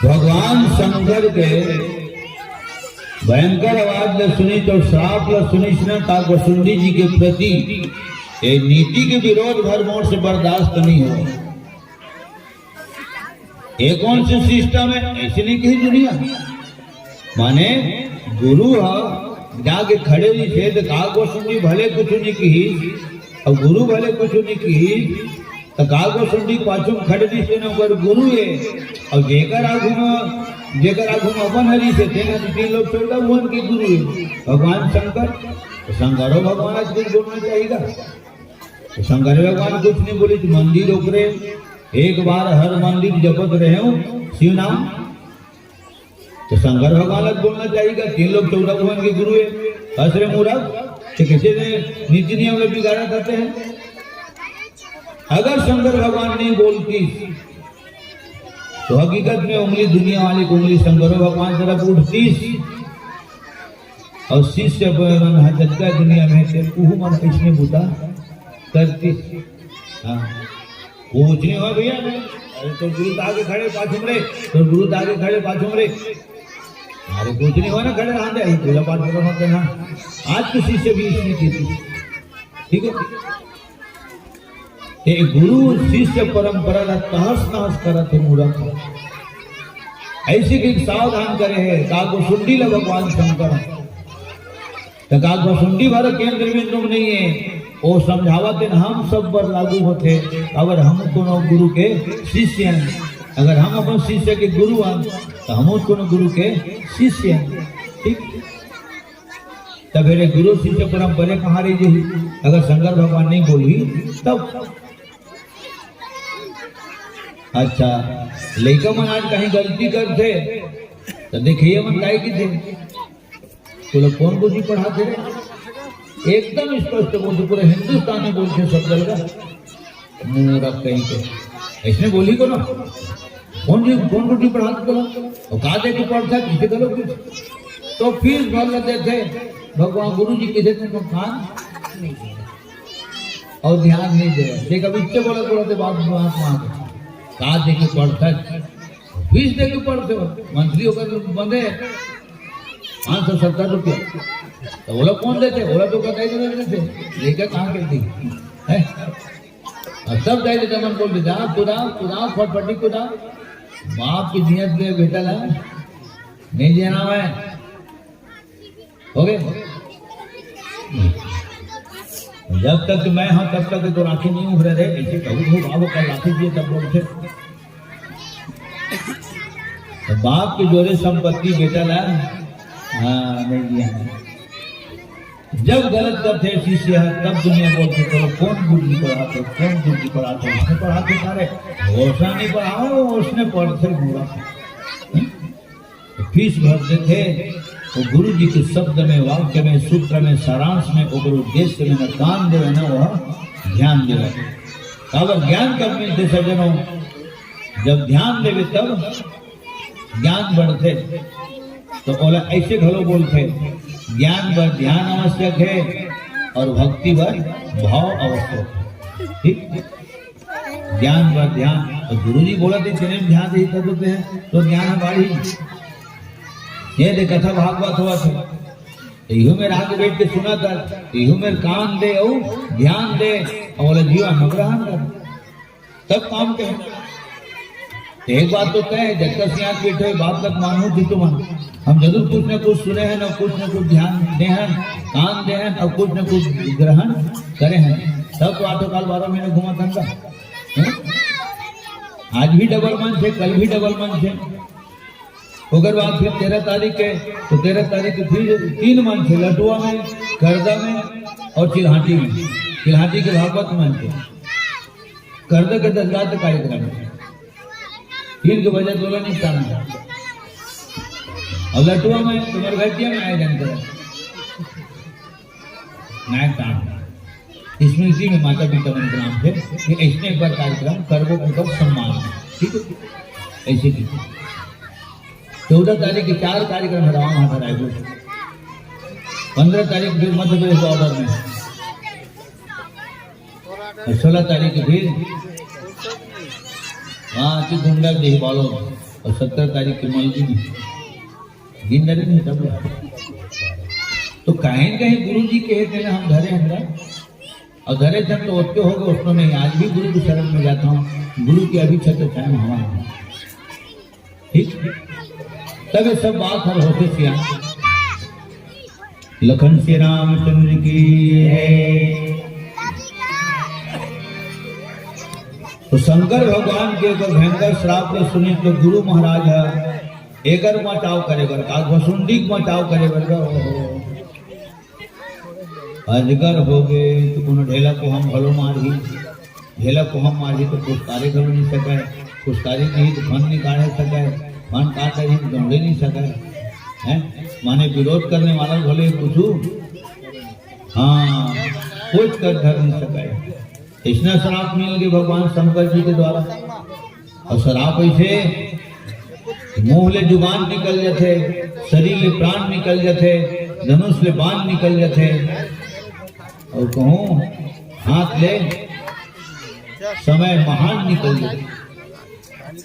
भगवान शंकर के भयंकर आवाज ल सुनिस तो श्राप ल सुनिस न, काकभुसुंडी जी के प्रति ये नीति के विरोध भर मोर से बर्दाश्त नहीं हो। ये कौन से सिस्टम है? ऐसे नहीं कही दुनिया। माने गुरु ह जाके खड़े रहिस हे, त काकभुसुंडी भले कुछ नहीं कही, अब गुरु भले कुछ नहीं कही, त काकभुसुंडी पाछू में खड़े रहिस हे न, ओकर गुरु हे। अब जेकर आगू में, जेकर आगू में अपन हरि से थे ना, तो तीन लोग चौदह भुवन के गुरु हे भगवान शंकर। तो शंकरो भगवान आज कुछ बोलना चाहिए। तो शंकर भगवान कुछ नहीं बोले, तो मंदिर ओकरे, एक बार हर मंदिर जपत रहे हो शिव नाम। तो शंकर भगवान ला बोलना चाहिए, तीन लोग चौदह भुवन के गुरु है। हंस रे मूर्ख, तो कैसे ने नीति नियम में बिगाड़ा करते हैं? अगर शंकर भगवान नहीं बोलती तो हकीकत में उंगली दुनिया वाली को उंगली शंकर भगवान तरफ उठती। और शिष्य मन ह जतका दुनिया में थे, उहू मन कइसने बूता करतिस। हाँ, कुछ नहीं हुआ भैया। अरे तो गुरु तो आगे खड़े पाछू में रे, तो गुरु तो आगे खड़े पाछू में रे। अरे कुछ नहीं हुआ ना, खड़े रहना चाहिए, पूजा पाठ करो मत करना। आज के शिष्य भी इसने की थी, ठीक है। ये गुरु शिष्य परंपरा ला तहस नहस करत हे मूर्ख। ऐसे कि सावधान करे हे, काकभुसुंडी ला भगवान शंकर। त काकभुसुंडी भर केंद्र बिंदु में नहीं है, वो समझावत हे, हम सब पर लागू होथे। अगर हम कोनो गुरु के शिष्य हैं, अगर हम अपन शिष्य के गुरु हैं, तो हम कोनो गुरु के शिष्य हैं। ठीक? तब मेरे गुरु शिष्य परंपरा कहाँ रही जही? अगर शंकर भगवान नहीं बोली तब। अच्छा, लइका मन आज कहीं गलती करथे तो देखिए मन काहे की थे। तो लोग कौन गुरुजी पढ़ाते रहे? एकदम स्पष्ट बोलते, पूरे हिंदुस्तान में बोलते सब जगह। मूर्ख कहीं के। ऐसने बोली को ना, कौन जी, कौन गुरुजी पढ़ाते को ना? और कहा दे के पढ़ता, किसे गलत कुछ? तो फीस भर लेते थे। भगवान गुरुजी किसे तुमको खान नहीं दे और ध्यान नहीं दे। देख, अब इतने बड़े बड़े थे, बाप, बाप माँ के। कहा दे के पढ़ता है? फीस दे के पढ़ते हो, मंथली होकर बंदे पाँच सौ सत्तर रुपया। तो वो लोग कौन देते? वो लोग तो कतई नहीं देते। लेकर कहाँ के दी? हैं? और सब जाए तो मन बोल दे, "जा, कुदा, कुदा, फटफटी कुदा।" बाप की नियत में बेटा ला, नहीं देना है। हो गए? जब तक मैं हूं, तब तक तो राखी नहीं उभरे रे। ऐसे कहूँ हो, बाबू कल राखी दिए, तब बोलते। तो बाप के जोरे संपत्ति बेटा ला, हाँ, नहीं दिया। जब गलत करते शिष्य, तब दुनिया बोलते, "चलो, कौन गुरुजी पढ़ाते, कौन गुरुजी पढ़ाते, उसने पढ़ाते सारे, घोषणा नहीं पढ़ाओ, उसने पढ़ते पूरा।" तो फीस भरते थे, वो गुरुजी के शब्द में, वाक्य में, सूत्र में, सारांश में, ओकर उद्देश्य में न कान देवे, न वह ध्यान देवे। अब ज्ञान कब मिलते सज्जनों? जब ध्यान देवे तब ज्ञान बढ़थे। तो ओला ऐसे घलो बोलथे, ज्ञान बर ध्यान आवश्यक है और भक्ति बर भाव आवश्यक है। ठीक? ज्ञान बर ध्यान। तो गुरु जी बोला थे, "तेने ध्यान दे, कर देते हैं, तो ज्ञान हम बाढ़ी।" ये दे कथा भागवत हुआ था। इहू मेर आके बैठ के सुनत हे, इहू मेर कान दे अउ ध्यान दे, अउ ओला जीवन में ग्रहण कर, तब काम के। एक बात तो तय हे, जतका सियान बैठे हो, बात मत मानहू जी तुमन। हम जरूर कुछ न कुछ सुने हन अउ कुछ न कुछ ध्यान दे हन, कान दे हन अउ कुछ न कुछ ग्रहण करे हन, तब तो आठों काल बारह महीना घूमत हन का? हैं? आज भी डबल मंच हे, कल भी डबल मंच हे। ओकर बाद फिर तेरह तारीख के, तो तेरह तारीख के फिर तीन मंच हे, लटुआ में, करदा में अउ चिल्हाटी में। चिल्हाटी के भागवत मंच हे, करदा के दस रात कार्यक्रम हे। तीन के बजे तोला निपटाना हे। अउ लटुआ में तुम्हर घर के में आयोजन करे। नायक दान। स्मृति में माता पिता मन के नाम से कि अइसने एक बार कार्यक्रम करबो, उनकर सम्मान। ठीक हे, अइसे भी चौदह तारीख के चार कार्यक्रम हे राम हाथा रायपुर। पन्द्रह तारीख फिर मध्य प्रदेश बॉर्डर में, अउ सोलह तारीख के फिर वहाँ की गुंडा देही बालोद, अउ सत्रह तारीख के मलगी में। दिन दरे नहीं तब। तो कहीं न कहीं गुरु जी के हे तेला हम धरे हन गा। अउ धरे जब तो ओतके हो गे, ओतनो नहीं। आज भी गुरु के शरण में जाता हूँ, गुरु के अभी छत्र छाया में हवा हे। ठीक? तब ये सब बात हर होथे सियान। लखन श्री रामचंद्र की जय। तो शंकर भगवान के ओकर भयंकर श्राप ल सुनिस तो गुरु महाराज ह एकर बचाव करे बर का, घसुंडी के बचाव करे बर का, ओहो, अजगर हो गे तो कोनो ढेला कोहम घलो मारही, ढेला कोहम मारही तो फुसकारे घलो नहीं सकय, फुसकारी नहीं तो फन नहीं काढ़े सकय, फन काट रही तो दौड़े नहीं सकय, हैं? माने विरोध करने वाला घलो कुछ, हाँ, कुछ कर धर नहीं सकय। अइसना श्राप मिल गे भगवान शंकर जी के द्वारा। अउ श्राप अइसे, मुंह ले जुबान निकल जथे, शरीर ले प्राण निकल जथे, धनुष ले बाण निकल जथे, अउ कहूं हाथ ले समय महान निकल जथे।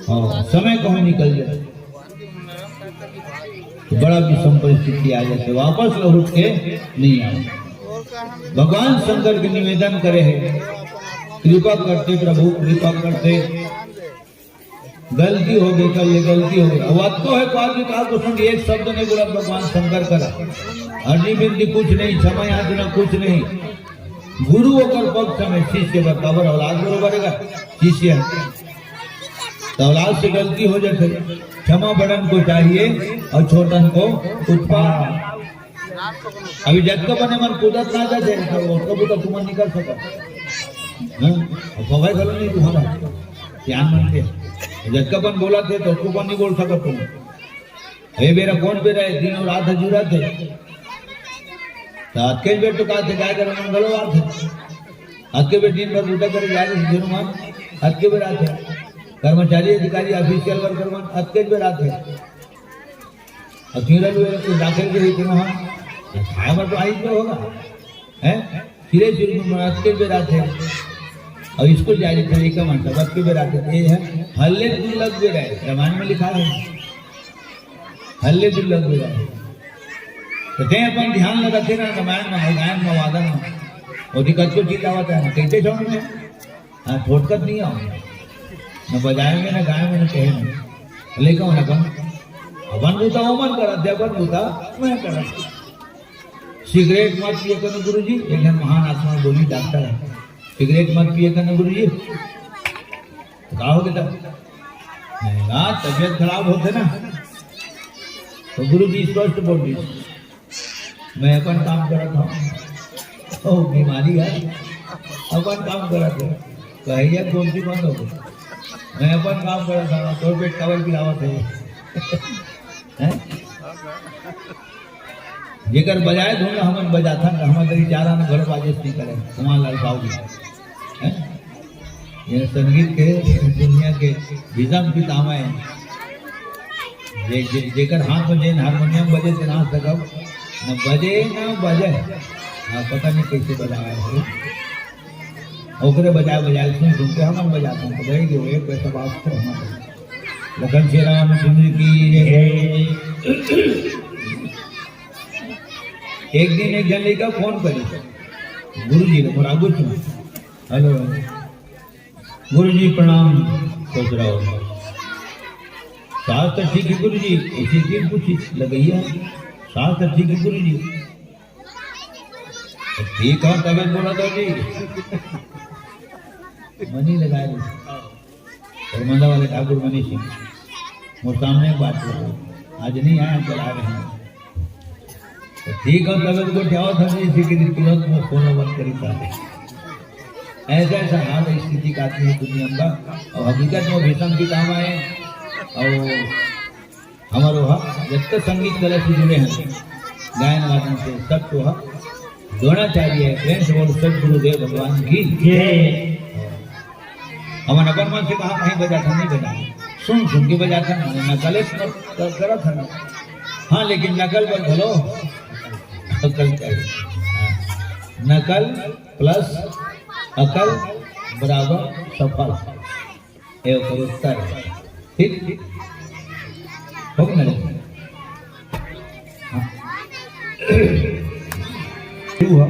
हाँ, समय कहूं निकल जथे। तो बड़ा विषम परिस्थिति आ जाथे, वापस लहुट के नहीं आवे। भगवान शंकर के निवेदन करे हे, कृपा करते प्रभु, कृपा करते, गलती हो गे, कर ले, गलती हो गे। अब अतको हे पार भी का कुछ नहीं, एक शब्द नहीं बोला भगवान शंकर करा, अर्जी बिनती कुछ नहीं, क्षमा याचना कुछ नहीं। गुरु ओकर पक्ष में, शिष्य बर, काबर औलाद बरोबर हे का? शिष्य हे। तो औलाद से गलती हो जाथे, क्षमा बड़न को चाहिए अउ छोटन को उत्पाद। अभी जतका बने मन कूदत ना जाथे, तो ओतका बुता तुमन नहीं कर सकत। हाँ? अउ खवाई घलो नहीं तुम्हारा, ज्ञान मन के। जतका बन बोलत हे, तो ओतको बन नहीं बोल सकत तुम। ए बेरा कौन बेरा हे? दिन अउ रात ह जुड़त हे। त अतकेच बेर तो का थे, गाय गरु मन घलो आथे। अतके बेर दिन भर बूता करे जाए रहिथे मन, अतके बेर आथे। कर्मचारी, अधिकारी, official worker मन अतकेच बेर आथे। अउ तीरा लुए तो दाखिल के ही तुम्हां, खाए बर तो आई जो होगा, हैं? चिरे चिरे मन अतके बेर आथे। अउ स्कूल जाए रहिथे, लइका मन सब अतके बेर आथे। ये हे, हल्ले दुर्लभ बेरा हे, रामायण में लिखा हे। हल्ले दुर्लभ बेरा हे। तो ते अपन ध्यान में रखे ना, रामायण में, गायन में, वादन में। ओती कतको चिल्लावत हे, कइसे छोड़ में? हाँ, ठोटकत नहीं आवे। न बजाए में, न गाए में, न कहे में। लेकिन अपन, अपन बूता ओमन करत हे, अपन बूता मैं करत। सिगरेट मत पिए करो गुरुजी, एक झन महान आत्मा बोली, डॉक्टर हे, सिगरेट मत पिए करो गुरुजी। तो का हो गे तब? नहीं ना, तबीयत खराब होथे ना, तो गुरुजी स्पष्ट बोल दिस, मैं अपन काम करत हंव। ओ, बीमारी हे, अपन काम करत हंव। कहिया गोमती बंद हो गे। मैं अपन काम करत हंव, तोर पेट काबर पिलावत हे? हैं? जेकर बजाए धुन हमन बजाथन, हमन तरी चार आना घर बाजे नहीं करे, कुमार लाल साहू जी। हैं? ये संगीत के दुनिया के भीषम पितामह हे। जे, जे, जेकर हाथ में जेन हारमोनियम बजे, ते नाच सकब। न बजे, न बजे। हाँ, पता नहीं कैसे बजाए हे। ओकरे बजाए, बजाए सुन, सुन के हमन बजाथन। तो भाई, जो एक पैसा बात तो हमन लखन श्री रामचंद्र की जय। एक दिन एक झन लइका फोन करे गुरुजी ल, मोर आगू च। हेलो गुरुजी, प्रणाम। खुश रहो। सास तो ठीक है गुरुजी, ऐसी फिर पूछी लगइया, सास तो ठीक है गुरुजी? तो ठीक हो तबे बोला तो जी। मनी लगा ली। परमंदा वाले ठाकुर मनी सिंह, मोर सामने बात करो, आज नहीं आया, कल आ रहे हैं। तो ठीक हो तबे तो क्या था जी, इसी के दिन तुरंत मैं फोन बंद करी था। ऐसा ऐसा हाल है स्थिति का आदमी है दुनिया का। और हकीकत में भीषम भी काम आए और हमारे वहाँ जब तक संगीत कला से जुड़े हैं, गायन वादन से, सब तो वहाँ द्रोणाचार्य है। प्रेम से बोलो सदगुरुदेव भगवान की जय। हमन अपन मन से कहा कहीं बजाथन, नहीं बजा, सुन सुन के बजाथन, नकल कर, करथन। हाँ, लेकिन नकल बर घलो अकल चाहिए। हाँ। नकल प्लस अकल बराबर सफल। ये ओकर उत्तर है। ठीक? हो गया ना? हाँ। शुरू हुआ।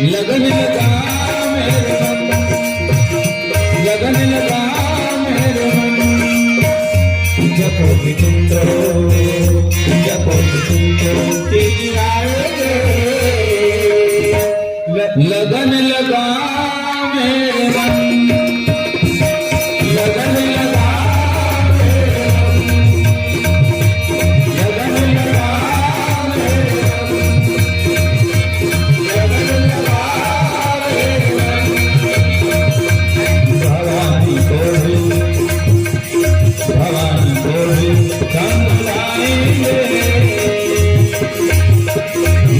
लगन लगा मेरे मन, लगन लगा मेरे मन, जपो कि तुम तो, जपो कि तुम तो तेरी आए। ल-, लगन लगा मेरे मन, लगन लगा मेरे मन, लगन लगा मेरे मन, लगन लगा मेरे मन। भवानी को भी, भवानी को भी संग लाएंगे।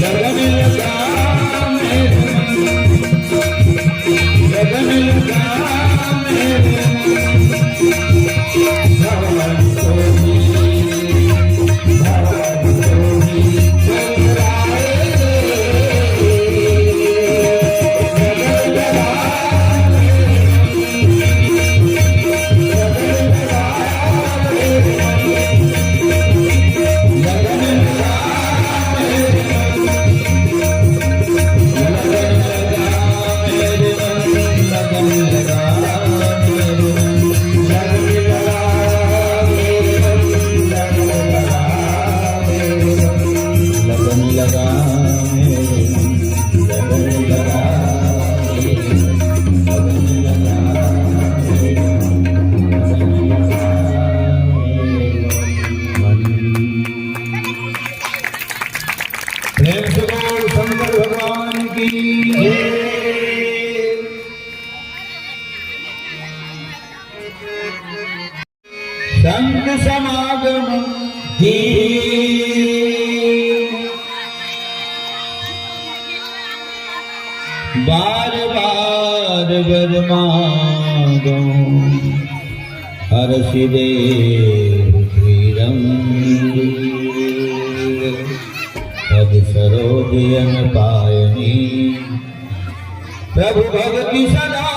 लगन लगा मेरे मन, लगन लगा मेरे मन। भवानी को भी, भवानी को भी संग लाएंगे। लगन लगा प्रेम से बोल शंकर भगवान की जय। संत समागम की बार बार वर मांगो, हरषि देव श्रीरंग। पद सरोज अन पायनी, प्रभु भगति सदा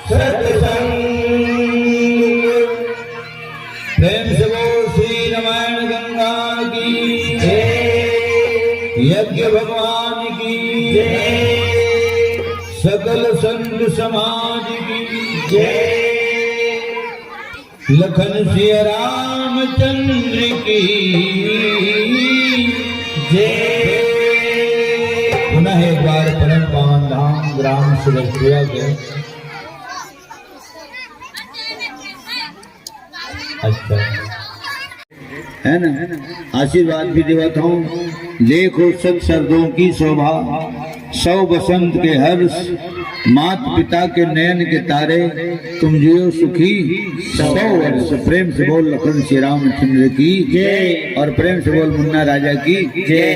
सत्संग। प्रेम से बोल श्री रामायण गंगा की जय, यज्ञ भगवान की जय, सकल संत समाज की जय। लखन सिया रामचंद्र की जय। पुनः एक बार परम पावन धाम ग्राम सिरसिया के। अच्छा, है ना, आशीर्वाद भी देवत हूँ। देखो सत शब्दों की शोभा, सौ बसंत के हर्ष, मात पिता के नयन के तारे, तुम जियो सुखी सौ वर्ष। प्रेम से बोल लखन श्री रामचंद्र की जय। और प्रेम से बोल मुन्ना राजा की जय।